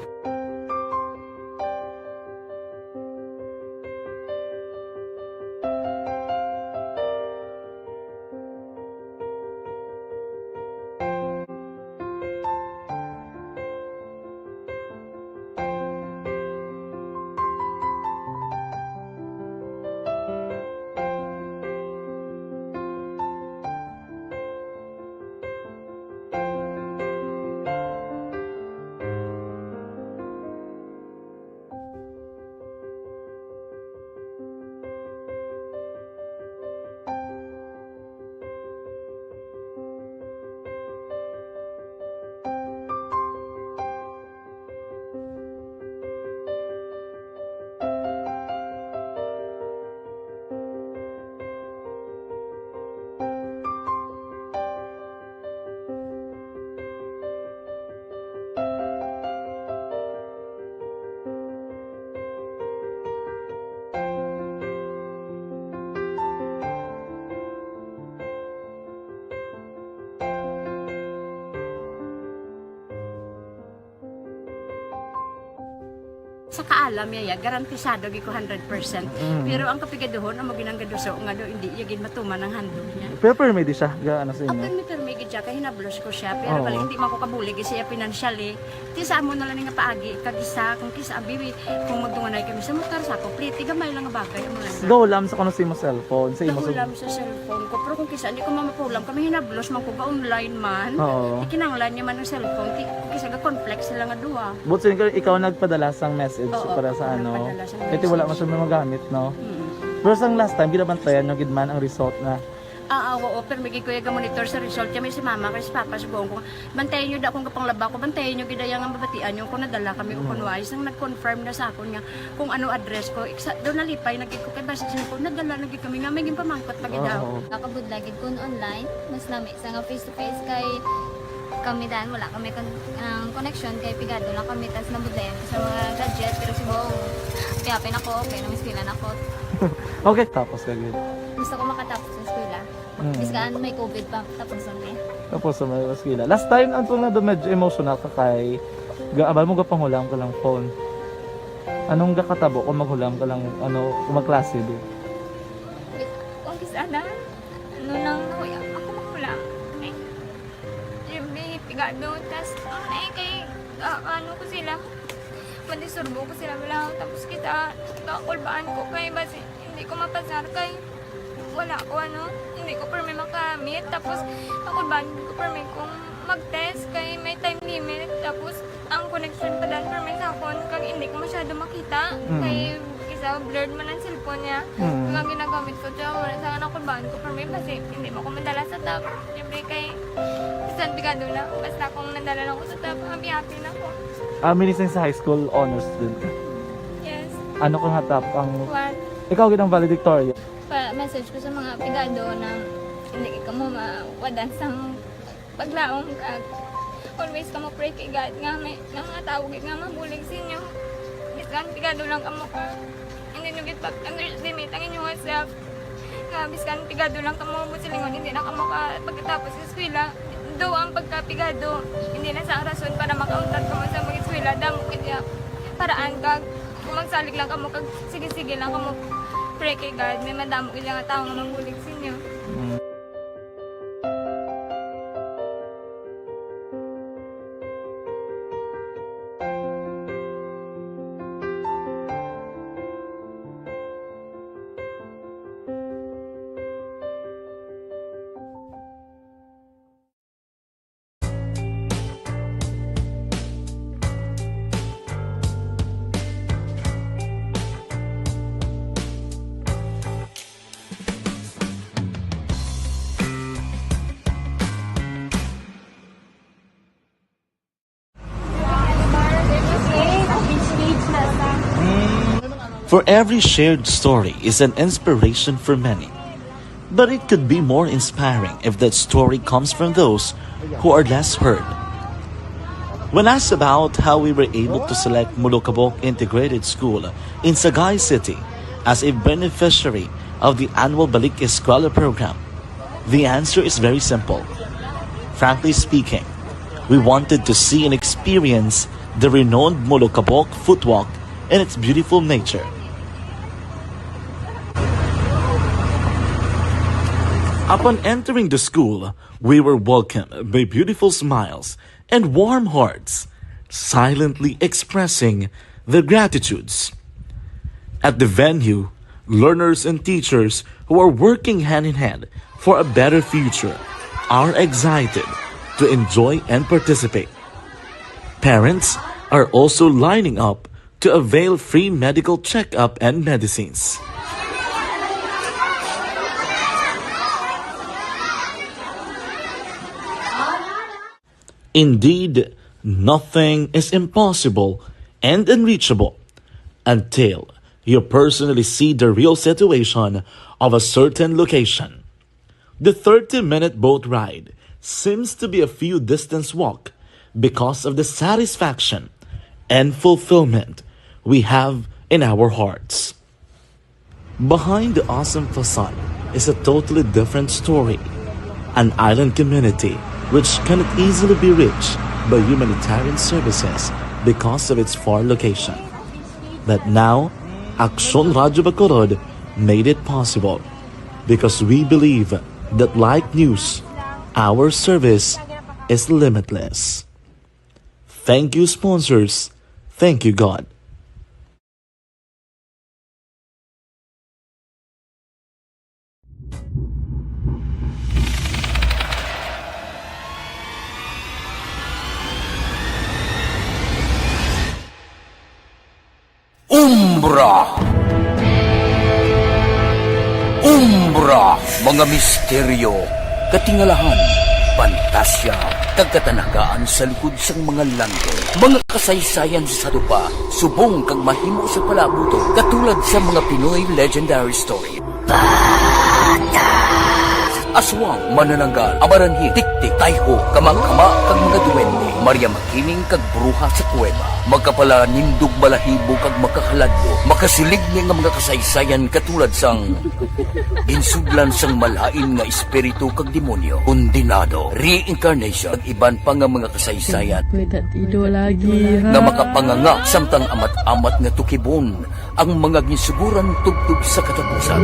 Sa kaalam niya, ya, garantisado gid ko hundred percent. Mm. Pero ang kapigaduhon, amo gid ang gaduso nga do, hindi niya gid matuman ang handog niya. Pero permi di siya, ga, ano sa inyo? Permi, permi gid siya, kay hinablos ko siya. Pero Oo. Pala, hindi man ko kabulig siya financially. Ti sa amo na lang nga paagi, kag isa, kung kis-a, abi, kung magdunganay kami sa motor, sa ako, pliti, gamay lang nga bagay, amo lang. Go, lam sa kuno sa imo cellphone, sa imo Go, lam sa cellphone ko. Pero kung kis-a, hindi ko mamapulam, kami hinablos man ko, ga online man. Oo. Ti kinahanglan niya man ang cellphone, ti, kis-a, ga-conflict sila nga duha. But since ikaw nagpadala sang message Oo, para sa ako ano, nagpadala sang kaya ti wala man message. Siya magamit, no? Mm. Pero sang last time, ginabantayan nyo gid man ang result na. Ah, ah, oo, pero may gid ko yung monitor sa result. Kaya may si mama, kay si papa, subukan ko, bantayan nyo da akong kapanglaba ko, bantayan nyo gid ang mabatian nyo kung nadala kami o Mm. kung wais. Ang nag-confirm na sa akon nga kung ano address ko, iksa, daw nalipay na gid ko, kay basta siya ko, nadala na gid kami nga, may ginpamangkot pa gid Oo, daw. Oo. Nakabudla gid kun online, mas nami sa nga face to face kay kami dan, wala kami kon-, ang connection kay pigado lang kami, tas nabudlayan ko sa mga gadget, pero si Bong, happy-happy na ko, okay na, may eskwela na ko. Okay, tapos ka gid. Gusto ko makatapos sa eskwela. Mm. Bis ka, ano, may covid pa, tapos ang eh. Tapos sa mga eskwela. Last time, ang tunga do medyo emotional ka kay, ga-, abal mo gapanghulam ka lang phone. Anong gakatabo kung maghulam ka lang, ano, kung magklase, di? Kung kis-a na, ano nang nahuya, ako maghulam. Ay, Jimmy, pigado, tas, ano na eh, kay, ah, ano ko sila, madisturbo ko sila, wala, tapos kita, kakulbaan ko kay, basi, hindi ko mapasar kay, wala ko, ano, hindi ko permi makamit, tapos, kakulbaan ko permi kung Mag-test kay may time limit, tapos ang connection pa dan permi sa akon, kag hindi ko masyado makita, Mm. kay isa blurred man ang cellphone niya. Mm. Kag ang ginagamit ko, tiyan mo na sa anak ko, baan ko permi, basi hindi mo ko madala sa top. Siyempre kay, bisan pigado na, basta kung nadala lang ko sa top, happy-happy na ko. Ah, meaning sa high school, honor student ka? Yes. Ano ka nga top? Ang One. Ikaw gid ang valedictorian? Pa-message ko sa mga pigado na hindi ka mo mawadan sang paglaom, kag always kamo pray kay God nga may, nga mga tawo gid nga mabulig sa inyo. Bisan pigado lang kamo ka, hindi nyo gid pag-underestimate ang inyong self. Nga bisan pigado lang kamo, buot silingon, hindi na kamo ka pagkatapos sa eskwela. Though ang pagkapigado, hindi na sa rason para makauntat kamo sa mag-eskwela. Damo gid nga paraan, kag kung magsalig lang kamo, kag sige-sige lang kamo pray kay God, may madamo gid nga tawo nga mabulig sa inyo. Mm. For every shared story is an inspiration for many. But it could be more inspiring if that story comes from those who are less heard. When asked about how we were able to select Molokabok Integrated School in Sagay City as a beneficiary of the annual Balik Eskwela program, the answer is very simple. Frankly speaking, we wanted to see and experience the renowned Molokabok footwalk and its beautiful nature. Upon entering the school, we were welcomed by beautiful smiles and warm hearts, silently expressing their gratitudes. At the venue, learners and teachers who are working hand in hand for a better future are excited to enjoy and participate. Parents are also lining up to avail free medical checkup and medicines. Indeed, nothing is impossible and unreachable until you personally see the real situation of a certain location. The thirty-minute boat ride seems to be a few distance walk because of the satisfaction and fulfillment we have in our hearts. Behind the awesome facade is a totally different story. An island community which cannot easily be reached by humanitarian services because of its far location. But now, Aksyon Radyo Bacolod made it possible because we believe that like news, our service is limitless. Thank you, sponsors. Thank you, God. Umbra. Umbra, mga misteryo, katingalahan, pantasya, kag katanagaan sa likod sang mga langit. Mga kasaysayan sa dupa, subong kag mahimo sa palabuton, katulad sa mga Pinoy legendary story. Aswang, manananggal, amaranhi, tiktik, tayho, kama-kama, kag mga duwende, Maria Makiling, kag bruha sa kuweba, magkapalanindog balahibo kag makahaladlo, makasilig ni nga mga kasaysayan katulad sang ginsudlan sang malain nga espiritu kag demonyo, kondenado, reincarnation, kag iban pa nga mga kasaysayan May tatido lagi, ha? nga makapanganga samtang amat-amat nga tukibon ang mga ginsuguran tubtob sa katapusan.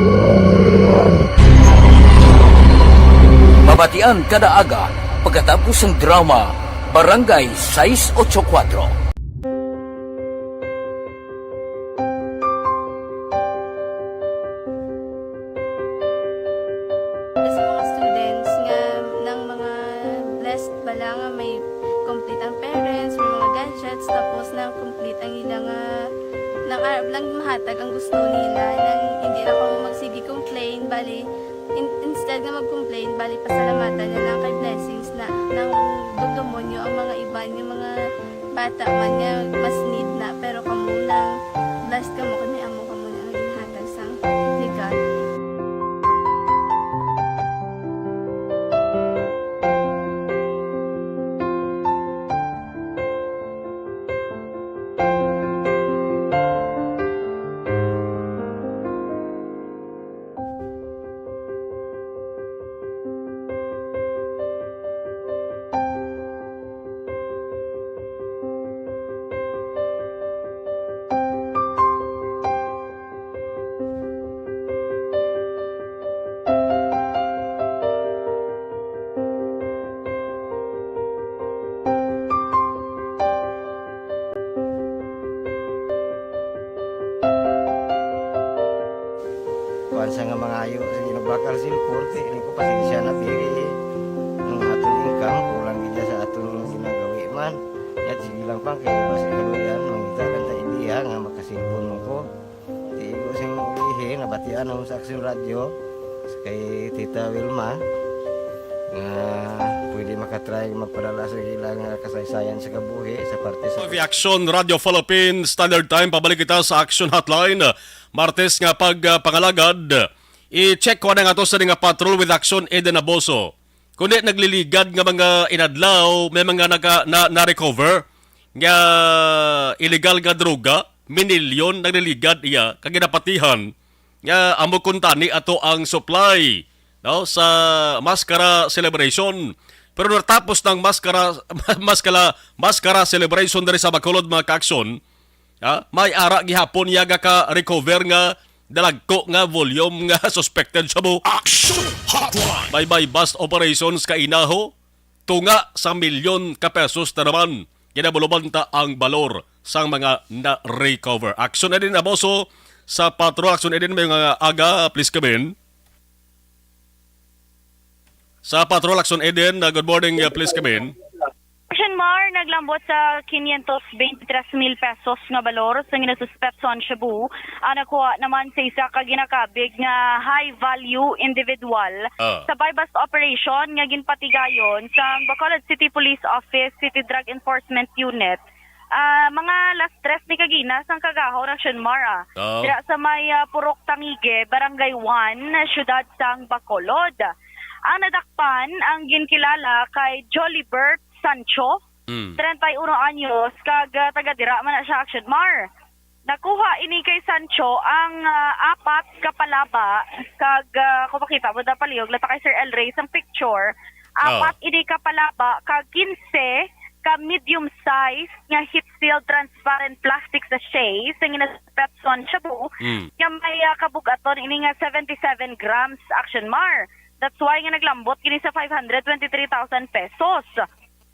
Mabatian kada aga pagkatapos sang drama Barangay sais ocho kuwatro. Sa mga students nga, ng mga blessed bala nga may Tapos na complete ang ila nga, nang arab lang mahatag ang gusto nila, nang hindi na kamo magsige complain, bali, in-, instead nga mag-complain, bali, pasalamatan na lang kay blessings na, nang dumdumon nyo ang mga iban, yung mga bata man nga mas need na, pero kamo nang blessed kamo kay may amo kamo na nga ginhatag sang ni God. Kuan sa nga mangayo, sige, nagbakal sin korte, ini ko pasensya na, pili. Ang aton income, kulang gid sa aton ginagawi man. Yat, sige lang pa, kay basi kaluyan, mangita lang ta idea nga makasilpon mo ko. Di ko sing ulihi, nabatian ako sa Aksyon Radyo, sa kay Tita Wilma, nga pwede makatry magpadala sa ilang, ah, kasaysayan sa kabuhi, sa parte sa Aksyon Radio Philippines Standard Time, pabalik kita sa Aksyon Hotline. Martes nga pag, ah, pangalagad, i-check ko na nga to sa nga patrol with Aksyon Eden Aboso. Kundi nagliligad nga mga inadlaw, may mga naka-, na, na-recover nga illegal nga droga, minilyon nagliligad iya, kag ginapatihan nga amo kuntani ato ang supply, no, sa Maskara celebration. Pero natapos ng Maskara, Maskara, Maskara celebration diri sa Bacolod, mga kaaksyon, ha? May ara gihapon iya gaka-recover nga dalagko nga volume nga suspected shabu. Action Hotline! May buy-bust operations ka inaho, tunga sa milyon ka pesos na naman. Ginabulubanta ang balor sang mga na-recover. Aksyon Eden Aboso sa Patrol. Aksyon Eden, may nga aga, please come in. Sa Patrol, Aksyon Eden, uh, good morning, uh, please come in. Action Mar, naglambot sa quinientos veintitrés mil pesos nga balor sa ginasuspetso ang shabu ang nakuha naman sa isa ka ginakabig nga high-value individual Ah. sa buy-bust operation nga ginpatigayon sa Bacolod City Police Office City Drug Enforcement Unit. Ah, mga las tres ni kagina sang kagahon, Action Mar, ah. Oh. Dira sa may, ah, Purok Tangigue, Barangay one, siyudad sang Bacolod. Ang nadakpan ang ginkilala kay Jolibert Sancho, Mm. treinta y uno anyos, kag, ah, taga dira man na siya, Action Mar. Nakuha ini kay Sancho ang, ah, apat ka palaba, kag, ah, kung makita mo na palihog, lata kay Sir El Rey sang picture, Oh. apat ini ka palaba, kag quince ka medium size nga heat-sealed transparent plastic sachet sa ginasuspetso ang shabu Mm. nga may, ah, kabug-aton ini nga seventy-seven grams, Action Mar. That's why nga naglambot kini sa five hundred twenty-three thousand pesos.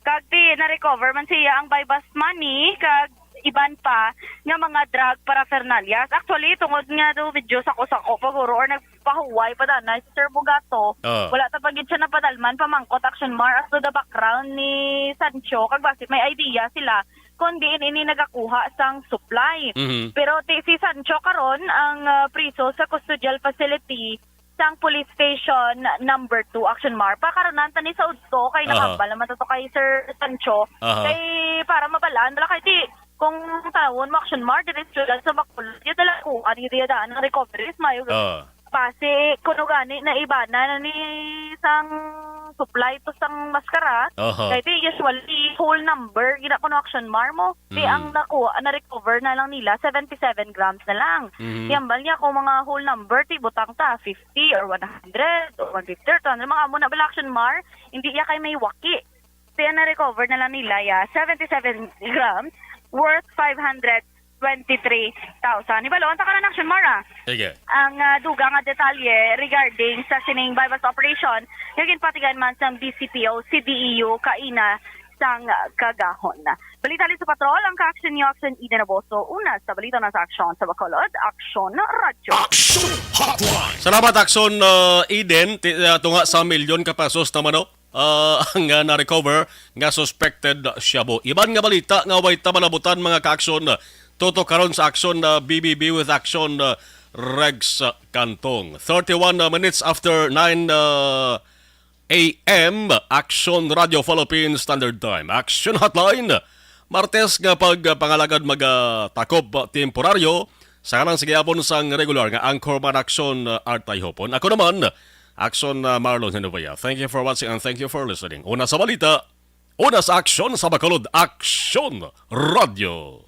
Kag ti na-recover man siya ang buy-bust money kag iban pa nga mga drug paraphernalias. Actually, tungod nga daw medyo sako-sako pa guro or nagpahuway pa danay si Sir Bugato, Ah. wala ta pa gid siya napadalman pamangkot, Action Mar, as to the background ni Sancho, kag basi may idea sila kung diin ini nagakuha sang supply. Mhm. Pero ti si Sancho karon ang, ah, priso sa custodial facility sang police station number two, Action Mar. Pakarunan ta ni sa udto kay Aha. nakahambal naman to kay Sir Sancho. Aha. Kay para mabalaan bala kay ti kung tawon mo, Action Mar, diretso lang sa Bacolod. Yung dala ko, ano yung diyadaan ng recoveries, mayo. Ah. Base, kuno gani na ibana na ni sang supply to sang maskara. Aha. Kay ti usually whole number, gina kuno, Action Mar, mo. Di Mm. ang nakuha, na-recover na lang nila, seventy-seven grams na lang. Mhm. Yambal niya kung mga whole number, ti butang ta, fifty or one hundred or one fifty or two hundred. Mga amo na bala, Action Mar, hindi iya kay may waki. Kaya na-recover na lang nila, ya, seventy-seven grams worth five hundred twenty-three thousand. Ibalo, ang takaran, Action Mar, ah. Sige. Ang, ah, dugang nga detalye regarding sa sining buy-bust operation, nga ginpatigan man sang D C P O, C D E U, kaina sang kagahon. Balita li sa patrol, ang ka-action niyo, Action Eden Aboso. Una sa balita na sa aksyon sa Bacolod, Aksyon Radyo. Action Hotline! Salamat, Aksyon, uh, Eden. Ti-, uh, tunga sa milyon ka pesos naman, no? ah, ang, ah, na-recover nga suspected shabu. Iban nga balita nga way ta malabutan, mga ka-aksyon, tutok karon sa aksyon na B B B with aksyon, ah, Rex Cantong. Thirty-one minutes after nine, ah, A M, Aksyon Radio Philippines Standard Time. Action Hotline, Martes nga pagpangalagad magatakop temporaryo sa kanang sa gihapon sang regular nga anchorman Aksyon, ah, Art Tayhopon. Ako naman, Aksyon, ah, Marlon Genovea. Thank you for watching and thank you for listening. Una sa balita, una sa aksyon sa Bacolod, Aksyon Radio.